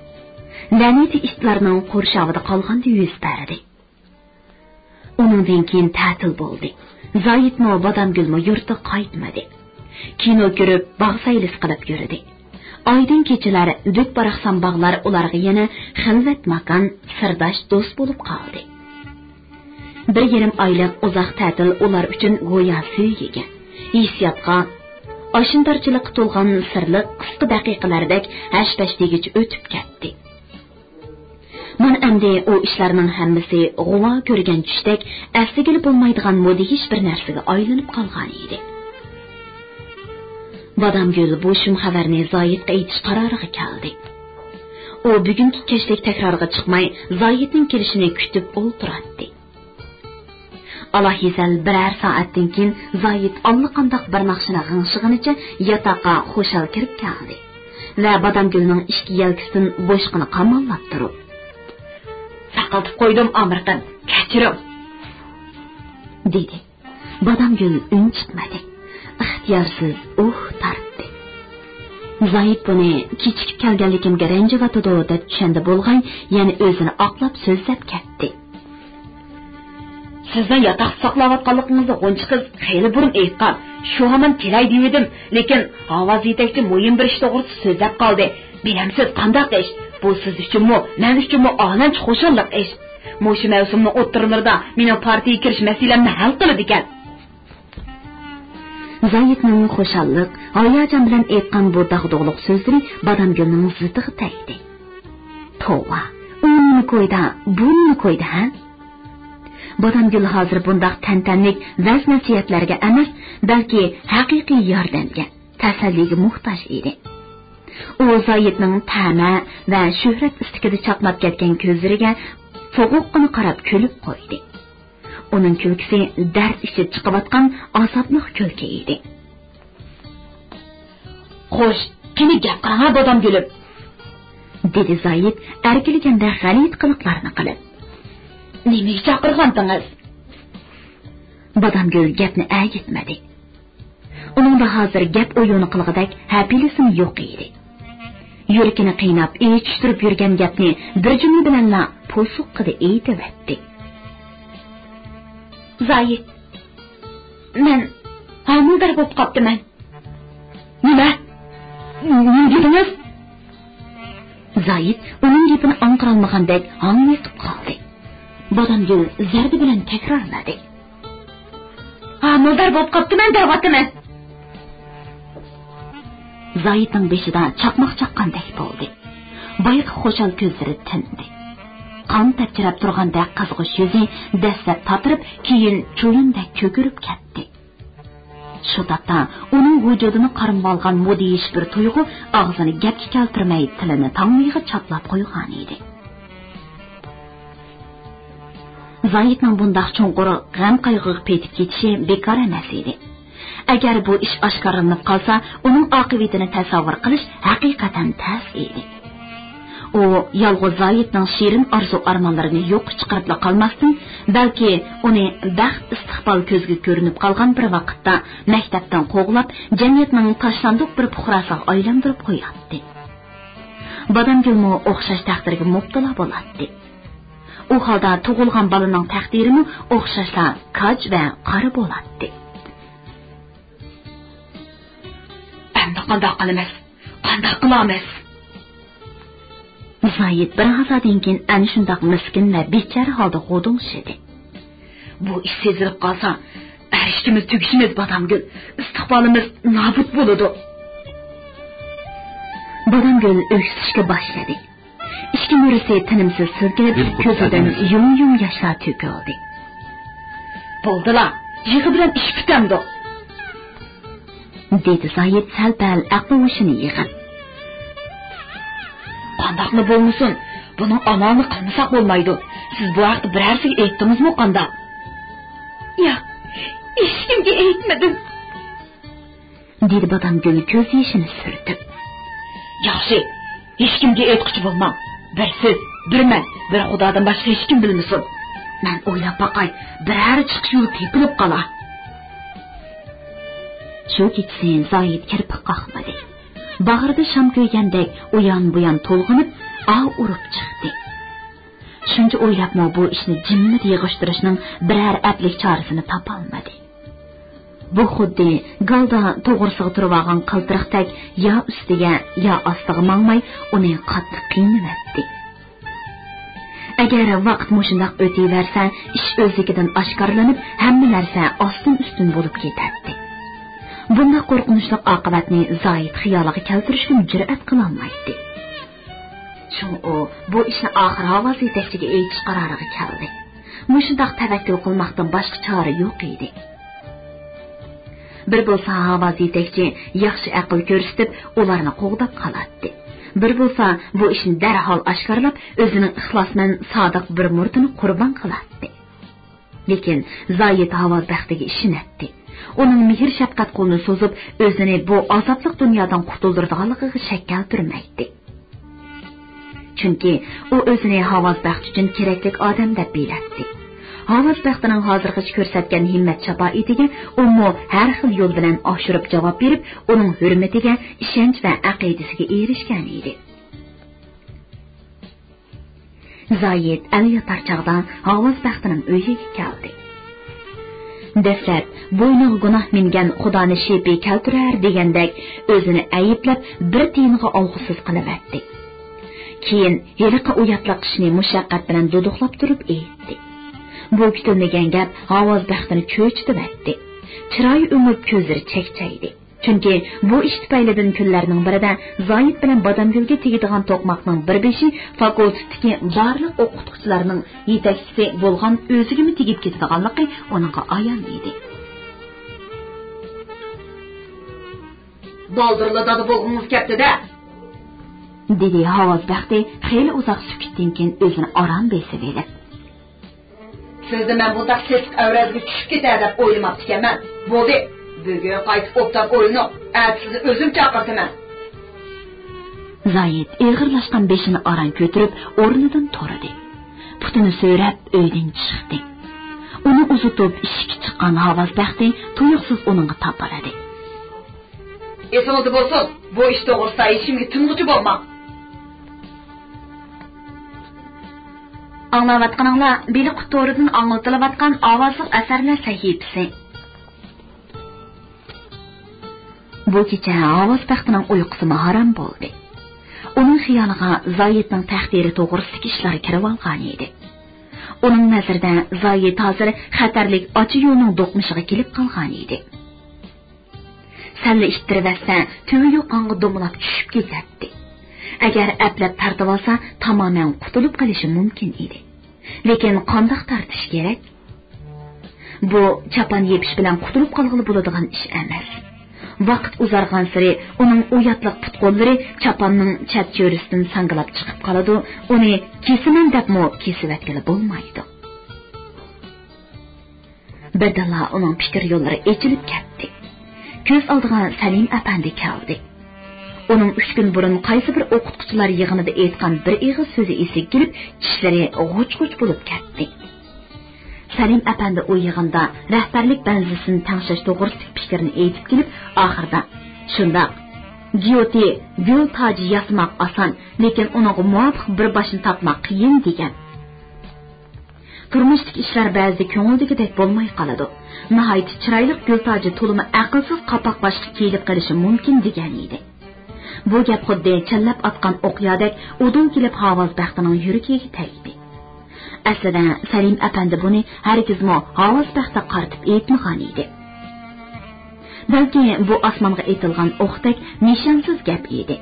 لەنىتى ئىتلارنىڭ قورشاۋىدا قالغاندا يۈز بەردى. ئۇنىڭدىن كېيىن تەتىل بولدى. زايىتمۇ، بادامگۈلمۇ يۇرتىغا قايتمىدى. كىنو كۆرۈپ، باغ سەيلىسى قىلىپ يۈردى. ئايدىڭ كېچىلەر، دۈك-باراقسان باغلار ئۇلارغا يەنە خىلۋەت ماكان، سىرداش دوست بولۇپ قالدى. بىر يېرىم ئايلىق ئۇزاق تەتىل ئۇلار ئۈچۈن گويا سۆيگۈگە، ھېسسىياتقا، ئاشنىدارچىلىققا تولغان سىرلىق قىسقا دەقىقىلەردەك ھەش-پەش دېگۈچە ئۆتۈپ كەتتى. مانا ئەمدى ئۇ ئىشلارنىڭ ھەممىسى غۇۋا كۆرگەن چۈشتەك ئەسلىگىلى بولمايدىغان مۇدھىش بىر نەرسىگە ئايلىنىپ قالغانىدى. بادامگۈل بۇ شۇم خەۋەرنى زايىتقا ئېيتىش قارارىغا كەلدى. ئۇ بۈگۈنكى كەچلىك تەكرارغا چىقماي، زايىتنىڭ كېلىشىنى كۈتۈپ ئولتۇراتتى. ئالاھىزەل بىرەر سائەتتىن كېيىن زايىت ئاللىقانداق بىر ناخشىنى غىڭشىغىنىچە ياتاققا خۇشال كىرىپ كەلدى ۋە بادامگۈلنىڭ ئىككى يەلكىسىدىن بوشقىنى قاماللاپ تۇرۇپ، «ساقلىتىپ قويدۇم، ئامرىقىم، كەچۈرۈڭ!» دېدى. بادامگۈل ئۈنچىقمىدى. ئىختىيارسىز ئۇھ تارتتى. زايىت بۇنى كېچىكىپ كەلگەنلىكىمگە رەنجىۋاتىدۇ دەپ چۈشەندى بولغاي، يەنە ئۆزىنى ئاقلاپ سۆزلەپ كەتتى. سىزنىڭ ياتاقتا ساقلاۋاتقانلىقىڭىزنى غۇنچە قىز خېلى بۇرۇن ئېيتقان. شۇ ھامان كېلەي دېۋىدىم، لېكىن ھاۋاز يېتەكچى مۇھىم بىر ئىش توغرىسىدا سۆزلەپ قالدى. بىلەمسىز قانداق ئىش؟ بۇ سىز ئۈچۈنمۇ، مەن ئۈچۈنمۇ ئالەمچە خۇشاللىق ئىش. مۇشۇ مەۋسۇمنىڭ ئوتتۇرىلىرىدا مېنىڭ پارتىيىگە كىرىش مەسىلەمنى ھەل قىلىدىكەن. زايىتنىڭ خۇشاللىق، ھاياجان بىلەن ئېيتقان بۇ داغدۇغىلىق سۆزلىرى بادامگۈلنىڭ زىتىغا تەگدى. توۋا، ئۇ نېمە كويدا، بۇ نېمە كويدا، ھە؟ بادامگۈل ھازىر بۇنداق تەنتەنىلىك ۋەز-نەسىھەتلەرگە ئەمەس، بەلكى ھەقىقىي ياردەمگە، تەسەللىگە موھتاج ئىدى. ئۇ زايىتنىڭ تەمە ۋە شۆھرەت ئىستىكىدە چاقناپ كەتكەن كۆزلىرىگە سوغۇققىنا قاراپ كۈلۈپ قويدى. ئۇنىڭ كۈلكىسى دەرد ئىچىدە چىقىۋاتقان ئازابلىق كۈلكە ئىدى. «خوش، قېنى گەپ قىلىڭە، بادامگۈلۈم!» دېدى زايىت ئەركىلىگەندە غەلىتە قىلىقلارنى قىلىپ. «نېمىگە چاقىرغانتىڭىز؟» بادامگۈل گەپنى ئەگىتمىدى. ئۇنىڭدا ھازىر گەپ ئويۇنى قىلغۇدەك ھەپىلىسىمۇ يوق ئىدى. يۈرىكىنى قىيناپ، ئېچىشتۇرۇپ يۈرگەن گەپنى بىر جۈملە بىلەنلا پوسۇققىدە ئېيتىۋەتتى. زايىت، مەن ھامىلىدار بولۇپ قاپتىمەن. نېمە؟ نېمە دېدىڭىز؟ زايىت ئۇنىڭ گېپىنى ئاڭقىرالمىغاندەك ھاڭۋېقىپ قالدى. بادامگۈل زەردە بىلەن تەكرارلىدى. ھامىلىدار بولۇپ قاپتىمەن دەۋاتىمەن. زايىتنىڭ بېشىدا چاقماق چاققاندەك بولدى. بايىقى خۇشال كۆزلىرى تىندى. قان تەپچىرەپ تۇرغاندەك قىزغۇچ يۈزى دەسلەپ تاتىرىپ، كېيىن چويۇندەك كۆكىرىپ كەتتى. شۇ تاپتا ئۇنىڭ ۋۇجۇدىنى قارمىۋالغان مۇدھىش بىر تۇيغۇ ئاغزىنى گەپكە كەلتۈرمەي، تىلىنى تاڭمىيىغا چاپلاپ قويغانىدى. زايىتنىڭ بۇنداق چوڭقۇر غەم-قايغۇغا پېتىپ كېتىشى بىكار ئەمەس ئىدى. ئەگەر بۇ ئىش ئاشكارىلىنىپ قالسا، ئۇنىڭ ئاقىۋىتىنى تەسەۋۋۇر قىلىش ھەقىقەتەن تەس ئىدى. ئۇ يالغۇز زايىتنىڭ شېرىن ئارزۇ-ئارمانلىرىنى يوققا چىقىرىپلا قالماستىن، بەلكى ئۇنى بەخت-ئىستىقبال كۆزگە كۆرۈنۈپ قالغان بىر ۋاقىتتا مەكتەپتىن قوغلاپ، جەمئىيەتنىڭ تاشلاندۇق بىر پۇقراسىغا ئايلاندۇرۇپ قوياتتى. بادامگۈلمۇ ئوخشاش تەقدىرگە مۇپتىلا بولاتتى. ئۇ ھالدا تۇغۇلغان بالىنىڭ تەقدىرىمۇ ئوخشاشلا كاج ۋە قارا بولاتتى. ئەمدى قانداق قىلىمىز؟ قانداق قىلامىز؟ زايىت بىر ھازادىن كېيىن ئەنە شۇنداق مىسكىن ۋە بىچارە ھالدا غودۇڭشىدى. بۇ ئىش سېزىلىپ قالسا، ھەر ئىككىمىز تۈگىشىمىز، بادامگۈل. ئىستىقبالىمىز نابۇت بولىدۇ. بادامگۈل ئۆكسۈشكە باشلىدى. ئىچكى مۈرىسى تىنىمسىز سىلكىنىپ، كۆزىدىن يۇم-يۇم ياشلار تۆكۈلدى. بولدىلا، يىغا بىلەن ئىش پۈتەمدۇ؟ دېدى زايىت سەل-پەل ئەقلى-ھوشىنى يىغىپ. قانداقلا بولمىسۇن، بۇنىڭ ئامالىنى قىلمىساق بولمايدۇ. سىز بۇ ھەقتە بىرەرسىگە ئېيتتىڭىزمۇ قانداق؟ ياق، ھېچكىمگە ئېيتمىدىم. دېدى بادامگۈل كۆز يېشىنى سۈرتۈپ. ياخشى، ھېچكىمگە ئېيتقۇچى بولماڭ. بىر سىز، بىر مەن، بىر خۇدادىن باشقا ھېچكىم بىلمىسۇن. مەن ئويلاپ باقاي، بىرەر چىقىش يولى تېپىلىپ قالا. شۇ كېچىسى زايىت كىرپىك قاقمىدى. باغرىدا شام كۆيگەندەك ئۇيان-بۇيان تولغىنىپ، ئاھ ئۇرۇپ چىقتى. شۇنچە ئويلاپمۇ بۇ ئىشنى جىممىدە يىغىشتۇرۇشنىڭ بىرەر ئەپلىك چارىسىنى تاپالمىدى. بۇ خۇددى گالدا توغرىسىغا تۇرۇۋالغان قالتىرىقتەك يا ئۈستىگە، يا ئاستىغا ماڭماي، ئۇنى قاتتىق قىينىۋەتتى. ئەگەر ۋاقىت مۇشۇنداق ئۆتۈۋەرسە، ئىش ئۆزلۈكىدىن ئاشكارىلىنىپ، ھەممە نەرسە ئاستىن-ئۈستۈن بولۇپ كېتەتتى. بۇنداق قورقۇنچلۇق ئاقىۋەتنى زاھىت خىيالىغا كەلتۈرۈشكىمۇ جۈرئەت قىلالمايتتى. شۇڭا ئۇ بۇ ئىشنى ئاخىر ھاۋاز يېتەكچىگە ئېيتىش قارارىغا كەلدى. مۇشۇنداق تەۋەككۈل قىلماقتىن باشقا چارە يوق ئىدى. بىر بولسا ھاۋاز يېتەكچى ياخشى ئەقىل كۆرسىتىپ، ئۇلارنى قوغداپ قالاتتى. بىر بولسا بۇ ئىشنى دەرھال ئاشكارىلاپ، ئۆزىنىڭ ئىخلاسمەن، سادىق بىر مۇرىتىنى قۇربان قىلاتتى. لېكىن زاھىت ھاۋاز بەختىگە ئىشىنەتتى. ئۇنىڭ مېھىر-شەپقەت قولىنى سوزۇپ، ئۆزىنى بۇ ئازابلىق دۇنيادىن قۇتۇلدۇرىدىغانلىقىغا شەك كەلتۈرمەيتتى. چۈنكى ئۇ ئۆزىنى ھاۋاز بەخت ئۈچۈن كېرەكلىك ئادەم دەپ بىلەتتى. ھاۋاز بەختىنىڭ ھازىرغىچە كۆرسەتكەن ھىممەت-شاپائىتىگە ئۇمۇ ھەر خىل يول بىلەن ئاشۇرۇپ جاۋاب بېرىپ، ئۇنىڭ ھۆرمىتىگە، ئىشەنچ ۋە ئەقىدىسىگە ئېرىشكەن ئىدى. زاھىت ئەل ياتار چاغدا ھاۋاز بەختىنىڭ ئۆيىگە كەلدى. دەسلەپ بوينىغا گۇناھ مىنگەن خۇدانى شېپى كەلتۈرەر دېگەندەك ئۆزىنى ئەيىبلەپ، بىر تىيىنغا ئالغۇسىز قىلىۋەتتى. كېيىن ھېلىقى ئۇياتلىق ئىشنى مۇشەققەت بىلەن دۇدۇقلاپ تۇرۇپ ئېيتتى. بۇ كۈتۈلمىگەن گەپ ھاۋاز بەختىنى چۆچۈتۈۋەتتى. چىرايى ئۆڭۈپ، كۆزلىرى چەكچەيدى. چۈنكى بۇ ئىش تۈپەيلىدىن كۈنلەرنىڭ بىرىدە زاھىت بىلەن بادامگۈلگە تېگىدىغان توقماقنىڭ بىر بېشى فاكۇلتېتتىكى بارلىق ئوقۇتقۇچىلارنىڭ يېتەكچىسى بولغان ئۆزىگىمۇ تېگىپ كېتىدىغانلىقى ئۇنىڭغا ئايان ئىدى. بالدۇرلا دادا بولغۇڭىز كەپتۇ-دە! دېدى ھاۋاز بەختى خېلى ئۇزاق سۈكۈتتىن كېيىن ئۆزىنى ئاران بېسىۋېلىپ. سىزنى مەن بۇنداق سېسىق ئەۋرەزگە چۈشۈپ كېتەر دەپ ئويلىماپتىكەنمەن. بولدى، بۈگۈن قايتىپ ئوبدان ئويلىنىڭ، ئەتە سىزنى ئۆزۈم چاقىرتىمەن. زاھىت ئېغىرلاشقان بېشىنى ئاران كۆتۈرۈپ ئورنىدىن تۇردى. پۇتىنى سۆرەپ ئۆيدىن چىقتى. ئۇنى ئۇزىتىپ ئىشىككە چىققان ھاۋاز بەختى تۇيۇقسىز ئۇنىڭغا تاپىلىدى. ئېسىڭىزدە بولسۇن، بۇ ئىش توغرىسىدا ھېچكىمگە تىنغۇچى بولماڭ. ئاڭلاۋاتقىنىڭلار بېلىق تورىدىن ئاڭلىتىلىۋاتقان ئاۋازلىق ئەسەرلەر سەھىپىسى. بۇ كېچە ھاۋاز بەختىنىڭ ئۇيقۇسىمۇ ھارام بولدى. ئۇنىڭ خىيالىغا زايىتنىڭ تەقدىرى توغرىسىدىكى ئىشلار كىرىۋالغان ئىدى. ئۇنىڭ نەزىرىدە زايىت ھازىر خەتەرلىك ئاچا يولنىڭ دوقمۇشىغا كېلىپ قالغان ئىدى. سەللا ئىتتىرىۋەتسە، تۈۋى يوق قانغا دومىلاپ چۈشۈپ كېتەتتى. ئەگەر ئەپلەپ تارتىۋالسا، تامامەن قۇتۇلۇپ قېلىشى مۇمكىن ئىدى. لېكىن قانداق تارتىش كېرەك؟ بۇ چاپان يېپىش بىلەن قۇتۇلۇپ قالغىلى بولىدىغان ئىش ئەمەس. ۋاقىت ئۇزارغانسېرى ئۇنىڭ ئۇياتلىق پۇت-قوللىرى چاپاننىڭ چەت چۆرىسىدىن ساڭگىلاپ چىقىپ قالىدۇ، ئۇنى كېسىمەن دەپمۇ كېسىۋەتكىلى بولمايدۇ. بىردىنلا ئۇنىڭ پىكىر يوللىرى ئېچىلىپ كەتتى. كۆز ئالدىغا سەلىم ئەپەندى كەلدى. ئۇنىڭ ئۈچ كۈن بۇرۇن قايسى بىر ئوقۇتقۇچىلار يىغىنىدا ئېيتقان بىر ئېغىز سۆزى ئېسىگە كېلىپ، چىشلىرى غۇچ-غۇچ بولۇپ كەتتى. سەلىم ئەپەندى ئۇ يىغىندا رەھبەرلىك بەنزىسىنى تەڭشەش توغرىسىدىكى پىكىرنى ئېيتىپ كېلىپ، ئاخىرىدا، شۇنداق، گيوتى گۈل تاجى ياسىماق ئاسان، لېكىن ئۇنىڭغا مۇۋاپىق بىر باشنى تاپماق قىيىن، دېگەن. تۇرمۇشتىكى ئىشلار بەزىدە كۆڭۈلدىكىدەك بولماي قالىدۇ. ناھايىتى چىرايلىق گۈل تاجى تولىمۇ ئەقىلسىز قاپاق باشقا كىيىلىپ قېلىشى مۇمكىن، دېگەن ئىدى. بۇ گەپ خۇددى چەنلەپ ئاتقان ئوقيادەك ئۇدۇل كېلىپ ھاۋاز بەختىنىڭ يۈرىكىگە تەگدى. ئەسلىدە سەلىم ئەپەندى بۇنى ھەرگىزمۇ ھاۋاز بەختكە قارىتىپ ئېيتمىغان ئىدى. بەلكى بۇ ئاسمانغا ئېتىلغان ئوقتەك نىشانسىز گەپ ئىدى.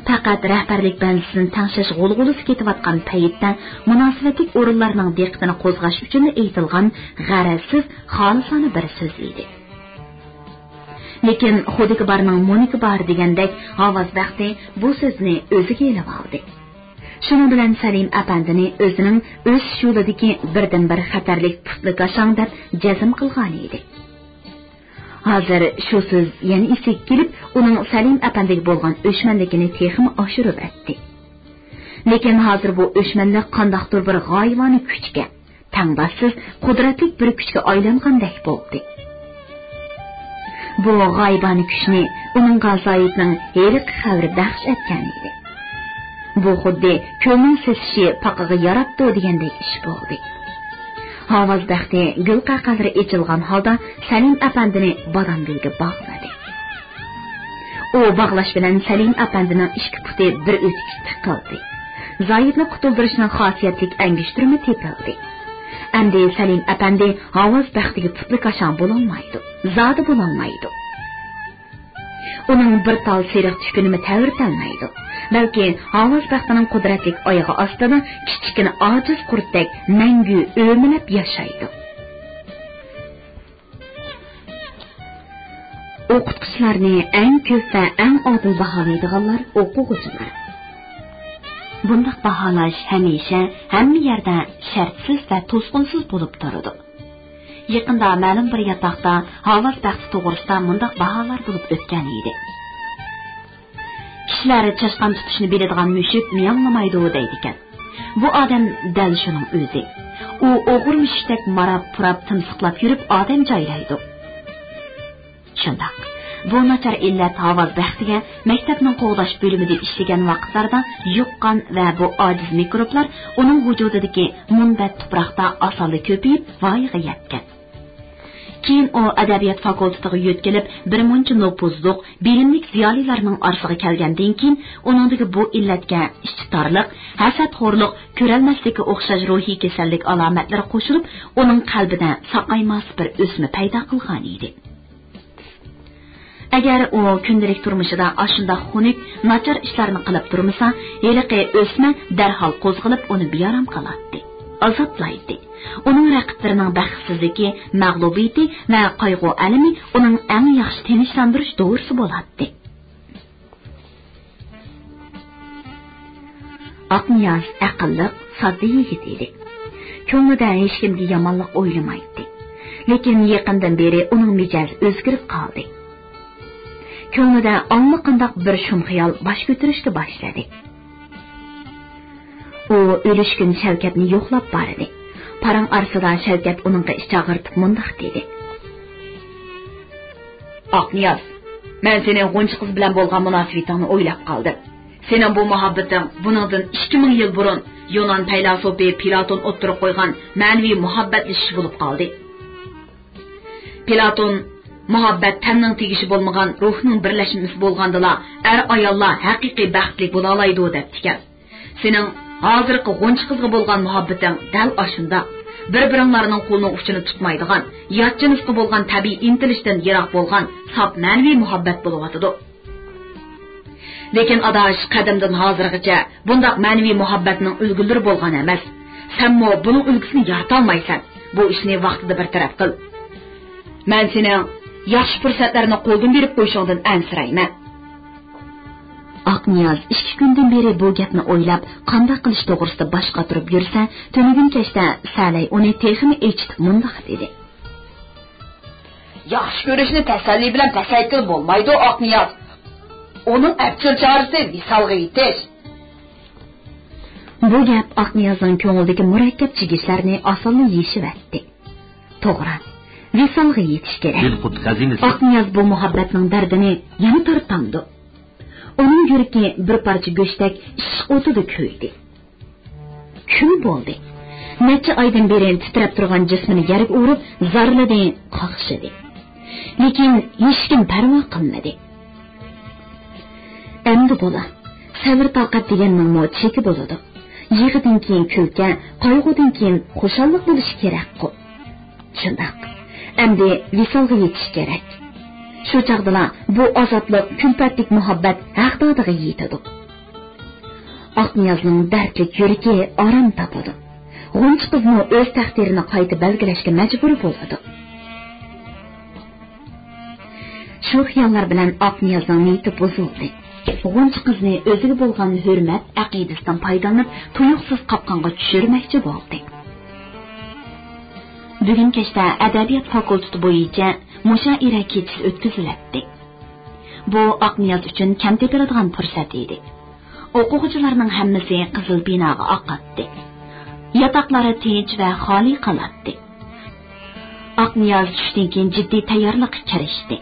پەقەت رەھبەرلىك بەنزىسىنى تەڭشەش غۇلغۇلىسى كېتىۋاتقان پەيتتە مۇناسىۋەتلىك ئورۇنلارنىڭ دىققىتىنى قوزغاش ئۈچۈنلا ئېيتىلغان غەرەزسىز، خالىسانە بىر سۆز ئىدى. لېكىن خۇدىكى بارنىڭ مۇنىكى بار دېگەندەك، ھاۋاز بەختى بۇ سۆزنى ئۆزىگە ئېلىۋالدى. شۇنىڭ بىلەن سەلىم ئەپەندىنى ئۆزىنىڭ ئۆسۈش يولىدىكى بىردىنبىر خەتەرلىك پۇتلىكاشاڭ دەپ جەزم قىلغان ئىدى. ھازىر شۇ سۆز يەنە ئېسىگە كېلىپ، ئۇنىڭ سەلىم ئەپەندىگە بولغان ئۆچمەنلىكىنى تېخىمۇ ئاشۇرۇۋەتتى. لېكىن ھازىر بۇ ئۆچمەنلىك قانداقتۇر بىر غايىۋانە كۈچكە، تەڭداشسىز قۇدرەتلىك بىر كۈچكە ئايلانغاندەك بولدى. بۇ غايىبانە كۈچنى ئۇنىڭغا زايىتنىڭ ھېلىقى خەۋىرى بەخش ئەتكەن ئىدى. بۇ خۇددى كۆلنىڭ سېسىشى پاقىغا ياراپتۇ دېگەندەك ئىش بولدى. ھاۋاز بەختى گۈل قەقەلىرى ئېچىلغان ھالدا سەلىم ئەپەندىنى بادام گۈلگە باغلىدى. ئۇ باغلاش بىلەن سەلىم ئەپەندىنىڭ ئىككى پۇتى بىر ئۆتۈككە تىقىلدى. زايىتنى قۇتۇلدۇرۇشنىڭ خاسىيەتلىك ئەنگۈشتۈرمە تېپىلدى. ئەمدى سەلىم ئەپەندى ھاۋاز بەختىگە پۇتلىكاشاڭ بولالمايدۇ، زادى بولالمايدۇ. ئۇنىڭ بىر تال سېرىق تۈكىنىمۇ تەۋرىتەلمەيدۇ. بەلكى ھاۋاز بەختىنىڭ قۇدرەتلىك ئايىغى ئاستىدا كىچىككىنە ئاجىز قۇرتتەك مەڭگۈ ئۆمىلەپ ياشايدۇ. ئوقۇتقۇچىلارنى ئەڭ كۆپ ۋە ئەڭ ئادىل باھالايدىغانلار ئوقۇغۇچىلار. بۇنداق باھالاش ھەمىشە، ھەممە يەردە شەرتسىز ۋە توسقۇنسىز بولۇپ تۇرىدۇ. يېقىندا مەلۇم بىر ياتاقتا ھاۋاز بەختى توغرىسىدا مۇنداق باھالار بولۇپ ئۆتكەن ئىدى. كىشىلەر چاشقان تۇتۇشنى بىلىدىغان مۈشۈك مىياڭلىمايدۇ دەيدىكەن. بۇ ئادەم دەل شۇنىڭ ئۆزى. ئۇ ئوغرى مۈشۈكتەك ماراپ-پۇراپ، تىمسىقلاپ يۈرۈپ ئادەم جايلايدۇ. شۇنداق. بۇ ناچار ئىللەت ھاۋاز بەختىگە مەكتەپنىڭ قوغداش بۆلۈمىدە ئىشلىگەن ۋاقىتلاردا يۇققان ۋە بۇ ئاجىز مىكروبلار ئۇنىڭ ۋۇجۇدىدىكى مۇنبەت تۇپراقتا ئاسانلا كۆپىيىپ، ۋايىغا يەتكەن. كېيىن ئۇ ئەدەبىيات فاكۇلتېتىغا يۆتكىلىپ، بىرمۇنچە نوپۇزلۇق، بىلىملىك زىيالىيلارنىڭ ئارىسىغا كەلگەندىن كېيىن، ئۇنىڭدىكى بۇ ئىللەتكە ئىچى تارلىق، ھەسەتخورلۇق، كۆرەلمەسلىككە ئوخشاش روھىي كېسەللىك ئالامەتلىرى قوشۇلۇپ، ئۇنىڭ قەلبىدە ساقايماس بىر ئۆسمە پەيدا قىلغان ئىدى. ئەگەر ئۇ كۈندىلىك تۇرمۇشىدا ئاشۇنداق خۇنۈك، ناچار ئىشلارنى قىلىپ تۇرمىسا، ھېلىقى ئۆسمە دەرھال قوزغىلىپ ئۇنى بىئارام قىلاتتى، ئازابلايتتى. ئۇنىڭ رەقىبلىرىنىڭ بەختسىزلىكى، مەغلۇبىيىتى ۋە قايغۇ-ئەلىمى ئۇنىڭ ئەڭ ياخشى تىنچلاندۇرۇش دورىسى بولاتتى. ئاقنىياز ئەقىللىق، ساددا يىگىت ئىدى. كۆڭلىدە ھېچكىمگە يامانلىق ئويلىمايتتى. لېكىن يېقىندىن بېرى ئۇنىڭ مىجەزى ئۆزگىرىپ قالدى. كۆڭلىدە ئاللىقانداق بىر شۇم خىيال باش كۆتۈرۈشكە باشلىدى. ئۇ ئۈلۈشكۈن شەۋكەتنى يوقلاپ باردى. پاراڭ ئارىسىدا شەۋكەت ئۇنىڭغا ئىچ ئاغرىتىپ مۇنداق دېدى. ئاقنىياز، مەن سېنىڭ غۇنچە قىز بىلەن بولغان مۇناسىۋىتىڭنى ئويلاپ قالدىم. سېنىڭ بۇ مۇھەببىتىڭ بۇنىڭدىن ئىككى مىڭ يىل بۇرۇن يۇنان پەيلاسوپى پلاتون ئوتتۇرىغا قويغان مەنىۋى مۇھەببەتلىشىش بولۇپ قالدى. پلاتون، مۇھەببەت تەننىڭ تېگىشى بولمىغان روھنىڭ بىرلەشمىسى بولغاندىلا، ئەر-ئاياللار ھەقىقىي بەختلىك بولالايدۇ، دەپتىكەن. سېنىڭ ھازىرقى غۇنچە قىزغا بولغان مۇھەببىتىڭ دەل ئاشۇنداق. بىر-بىرىڭلارنىڭ قولىنىڭ ئۇچىنى تۇتمايدىغان، يات جىنسقا بولغان تەبىئىي ئىنتىلىشتىن يىراق بولغان ساپ مەنىۋى مۇھەببەت بولۇۋاتىدۇ. لېكىن ئاداش، قەدىمدىن ھازىرغىچە بۇنداق مەنىۋى مۇھەببەتنىڭ ئۈلگىلىرى بولغان ئەمەس. سەنمۇ بۇنىڭ ئۈلگىسىنى يارىتالمايسەن. بۇ ئىشنى ۋاقتىدا بىر تەرەپ قىل. مەن سېنىڭ ياخشى پۇرسەتلەرنى قولدىن بېرىپ قويۇشۇڭدىن ئەنسىرەيمەن. ئاقنىياز ئىككى كۈندىن بېرى بۇ گەپنى ئويلاپ، قانداق قىلىش توغرىسىدا باش قاتۇرۇپ يۈرسە، تۈنۈگۈن كەچتە سەلەي ئۇنى تېخىمۇ ئېچىتىپ مۇنداق دېدى. ياخشى كۆرۈشنى تەسەللى بىلەن پەسەيتكىلى بولمايدۇ، ئاقنىياز. ئۇنىڭ ئەپچىل چارىسى ۋىسالغا يېتىش. بۇ گەپ ئاقنىيازنىڭ كۆڭلىدىكى مۇرەككەپ چىگىشلەرنى ئاسانلا يېشىۋەتتى. توغرا، ۋىسالغا يېتىش كېرەك. دىل قۇت خەزىنىسى. ئاقنىياز بۇ مۇھەببەتنىڭ دەردىنى يەنە تارتامدۇ؟ ئۇنىڭ يۈرىكى بىر پارچە گۆشتەك ئىشق ئوتىدا كۆيدى. كۈن بولدى. نەچچە ئايدىن بېرى تىترەپ تۇرغان جىسمىنى يەرگە ئۇرۇپ زارلىدى، قاقشىدى. لېكىن ھېچكىم پەرۋا قىلمىدى. ئەمدى بولا، سەۋر-تاقەت دېگەننىڭمۇ چېكى بولىدۇ. يىغىدىن كېيىن كۈلكە، قايغۇدىن كېيىن خۇشاللىق بولۇشى كېرەكقۇ. شۇنداق، ئەمدى ۋىسالغا يېتىش كېرەك. شۇ چاغدىلا بۇ ئازابلىق، كۈلپەتلىك مۇھەببەت ھەقدادىغا يېتىدۇ. ئاقنىيازنىڭ دەردلىك يۈرىكى ئارام تاپىدۇ. غۇنچە قىزمۇ ئۆز تەقدىرىنى قايتا بەلگىلەشكە مەجبۇر بولىدۇ. شۇ خىياللار بىلەن ئاقنىيازنىڭ نىيىتى بۇزۇلدى. غۇنچە قىزنى ئۆزىگە بولغان ھۆرمەت ئەقىدىسىدىن پايدىلىنىپ، تۇيۇقسىز قاپقانغا چۈشۈرمەكچى بولدى. بۈگۈن كەچتە ئەدەبىيات فاكۇلتېتى بويىچە مۇشائىرە كېچىسى ئۆتكۈزۈلەتتى. بۇ ئاقنىياز ئۈچۈن كەم تېپىلىدىغان پۇرسەت ئىدى. ئوقۇغۇچىلارنىڭ ھەممىسى قىزىل بىناغا ئاقاتتى. ياتاقلار تىنچ ۋە خالىي قالاتتى. ئاقنىياز چۈشتىن كېيىن جىددىي تەييارلىققا كىرىشتى.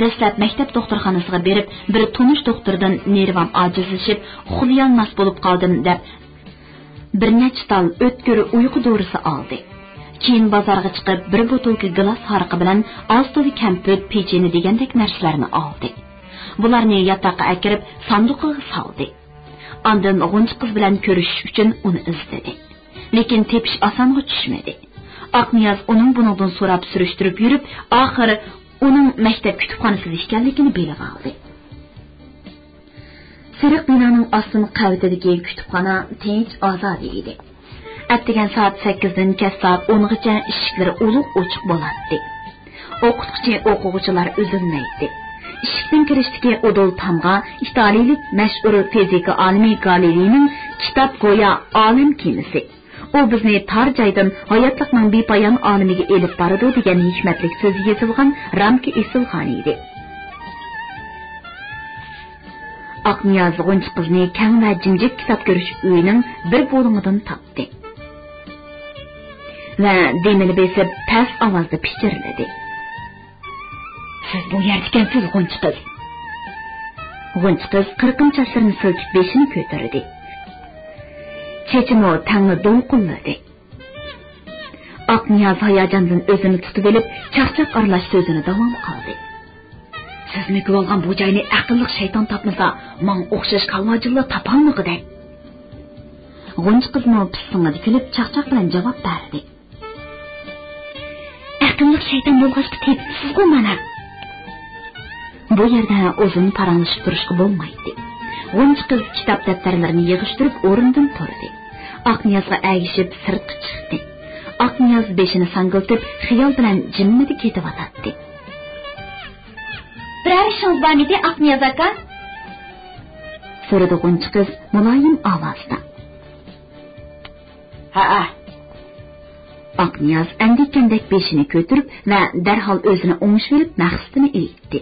دەسلەپ مەكتەپ دوختۇرخانىسىغا بېرىپ، بىر تونۇش دوختۇردىن نېرۋام ئاجىزلىشىپ، ئۇخلىيالماس بولۇپ قالدىم، دەپ، بىر نەچچە تال ئۆتكۈر ئۇيقۇ دورىسى ئالدى. كېيىن بازارغا چىقىپ، بىر بوتۇلكا گىلاس ھارىقى بىلەن ئاز تولا كەمپۈت، پېچىنە دېگەندەك نەرسىلەرنى ئالدى. بۇلارنى ياتاققا ئەكىرىپ، ساندۇقىغا سالدى. ئاندىن غۇنچە قىز بىلەن كۆرۈشۈش ئۈچۈن ئۇنى ئىزدىدى. لېكىن تېپىش ئاسانغا چۈشمىدى. ئاقنىياز ئۇنىڭ بۇنىڭدىن سوراپ سۈرۈشتۈرۈپ يۈرۈپ، ئاخىر ئۇنىڭ مەكتەپ كۇتۇپخانىسىدا ئىكەنلىكىنى بىلىۋالدى. سېرىق بىنانىڭ ئاستىنقى قەۋىتىدىكى كۇتۇپخانا تىنچ، ئازادە ئىدى. ئەتىگەن سائەت سەككىزدىن كەچ سائەت ئونغىچە ئىشىكلىرى ئۇلۇغ ئوچۇق بولاتتى. ئوقۇتقۇچى، ئوقۇغۇچىلار ئۈزۈلمەيتتى. ئىشىكتىن كىرىشتىكى ئۇدۇل تامغا ئىتالىيىلىك مەشھۇر فىزىكا ئالىمى گالىلېينىڭ كىتاب گويا ئالەم كېمىسى. ئۇ بىزنى تار جايدىن ھاياتلىقنىڭ بىپايان ئالىمىگە ئېلىپ بارىدۇ دېگەن ھېكمەتلىك سۆزى يېزىلغان رامكا ئېسىلغانىدى. ئاقنىياز غۇنچە قىزنى كەڭ ۋە جىمجىت كىتاب كۆرۈش ئۆيىنىڭ بىر بۇلۇڭىدىن تاپتى ۋە دېمىنى بېسىپ، پەس ئاۋازدا پىچىرلىدى. سىز بۇ يەردىكەنسىز، غۇنچە قىز. غۇنچە قىز قىرقىم چاچلىرىنى سىلكىپ بېشىنى كۆتۈردى. چېچىمۇ تەڭلا دولقۇنلىدى. ئاقنىياز ھاياجاندىن ئۆزىنى تۇتۇۋېلىپ، چاقچاق ئارىلاش سۆزىنى داۋام قىلدى. سىزمۇ كۆرۈۋالغان بۇ جاينى ئەقىللىق شەيتان تاپمىسا، ماڭا ئوخشاش كالۋاجىللا تاپالمىغۇدەك. غۇنچە قىزمۇ پىسسىڭىدە كۈلۈپ، چاقچاق بىلەن جاۋاب بەردى. ئەقىللىق شەيتان بولغاچقا تېپىپسىزغۇ مانا. بۇ يەردە ئۇزۇن پاراڭلىشىپ تۇرۇشقا بولمايتتى. غۇنچە قىز كىتاب دەپتەرلىرىنى يىغىشتۇرۇپ ئورنىدىن تۇردى. ئاقنىيازغا ئەگىشىپ سىرتقا چىقتى. ئاقنىياز بېشىنى ساڭگىلتىپ خىيال بىلەن جىممىدە كېتىۋاتاتتى. بىرەر ئىشىڭىز بارمىدى، ئاقنىياز ئاكا؟ سورىدى غۇنچە قىز مۇلايىم ئاۋازدا. ھەئە. ئاقنىياز ئەندىككەندەك بېشىنى كۆتۈرۈپ ۋە دەرھال ئۆزىنى ئوڭشىۋېلىپ مەقسىتىنى ئېيتتى.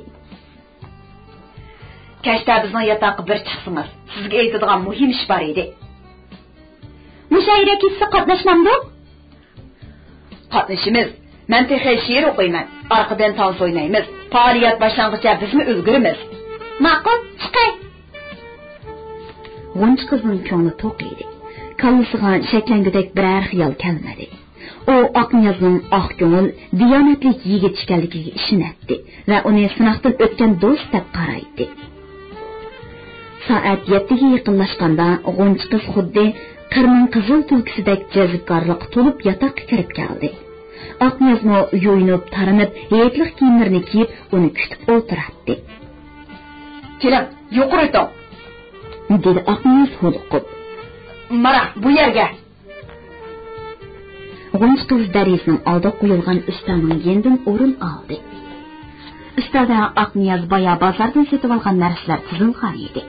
كەچتە بىزنىڭ ياتاققا بىر چىقسىڭىز، سىزگە ئېيتىدىغان مۇھىم ئىش بار ئىدى. مۇشائىرە كېچىسىگە قاتناشمامدۇق؟ قاتنىشىمىز. مەن تېخى شېئىر ئوقۇيمەن. ئارقىدىن تانس ئوينايمىز. پائالىيەت باشلانغىچە بىزمۇ ئۈلگۈرىمىز. ماقۇل، چىقاي. غۇنچە قىزنىڭ كۆڭلى توق ئىدى. كاللىسىغا شەكلەنگۈدەك بىرەر خىيال كەلمىدى. ئۇ ئاقنىيازنىڭ ئاق كۆڭۈل، دىيانەتلىك يىگىت ئىكەنلىكىگە ئىشىنەتتى ۋە ئۇنى سىناقتىن ئۆتكەن دوست دەپ قارايتتى. سائەت يەتتىگە يېقىنلاشقاندا، غۇنچە قىز خۇددى قىرنىڭ قىزىل تۈلكىسىدەك جەزبكارلىققا تولۇپ ياتاققا كىرىپ كەلدى. ئاقنىيازمۇ يۇيۇنۇپ، تارىنىپ، ھېيتلىق كىيىملىرىنى كىيىپ، ئۇنى كۈتۈپ ئولتۇراتتى. كېلىڭ، يۇقىرى ئۆتۈڭ، دېدى ئاقنىياز ھودۇقۇپ. مانا، بۇ يەرگە. غۇنچە قىز دەرىزىنىڭ ئالدىغا قويۇلغان ئۈستەلنىڭ يېنىدىن ئورۇن ئالدى. ئۈستەلدە ئاقنىياز بايا بازاردىن سېتىۋالغان نەرسىلەر تىزىلغان ئىدى.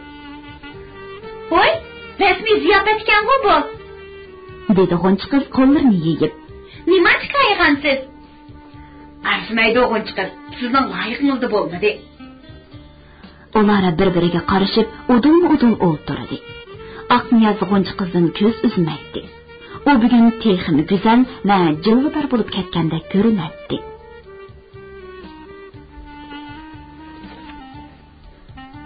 ۋوي، رەسمىي زىياپەت ئىكەنغۇ بۇ! دېدى غۇنچە قىز قوللىرىنى يېيىپ. نېمانچە كايىغانسىز؟ ئەرزىمەيدۇ، غۇنچە قىز، سىزنىڭ لايىقىڭىزدا بولمىدى. ئۇلار بىر-بىرىگە قارىشىپ، ئۇدۇلمۇ-ئۇدۇل ئولتۇردى. ئاقنىياز غۇنچە قىزدىن كۆز ئۈزمەيتتى. ئۇ بۈگۈن تېخىمۇ گۈزەل ۋە جىلۋىدار بولۇپ كەتكەندەك كۆرۈنەتتى.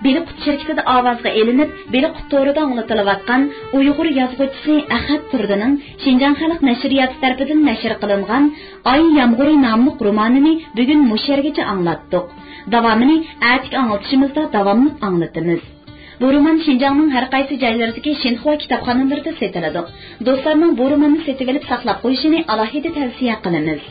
بېلىققۇت شىركىتىدە ئاۋازغا ئېلىنىپ، بېلىققۇت تورىدا ئاڭلىتىلىۋاتقان ئۇيغۇر يازغۇچىسى ئەخەت تۇردىنىڭ شىنجاڭ خەلق نەشرىياتى تەرىپىدىن نەشر قىلىنغان ئاي يامغۇرى ناملىق رومانىنى بۈگۈن مۇشۇ يەرگىچە ئاڭلاتتۇق. داۋامىنى ئەتىكى ئاڭلىتىشىمىزدا داۋاملىق ئاڭلىتىمىز. بۇ رومان شىنجاڭنىڭ ھەر قايسى جايلىرىدىكى شىنخۇا كىتابخانىلىرىدا سېتىلىدۇ. دوستلارنىڭ بۇ روماننى سېتىۋېلىپ ساقلاپ قويۇشىنى ئالاھىدە تەۋسىيە قىلىمىز.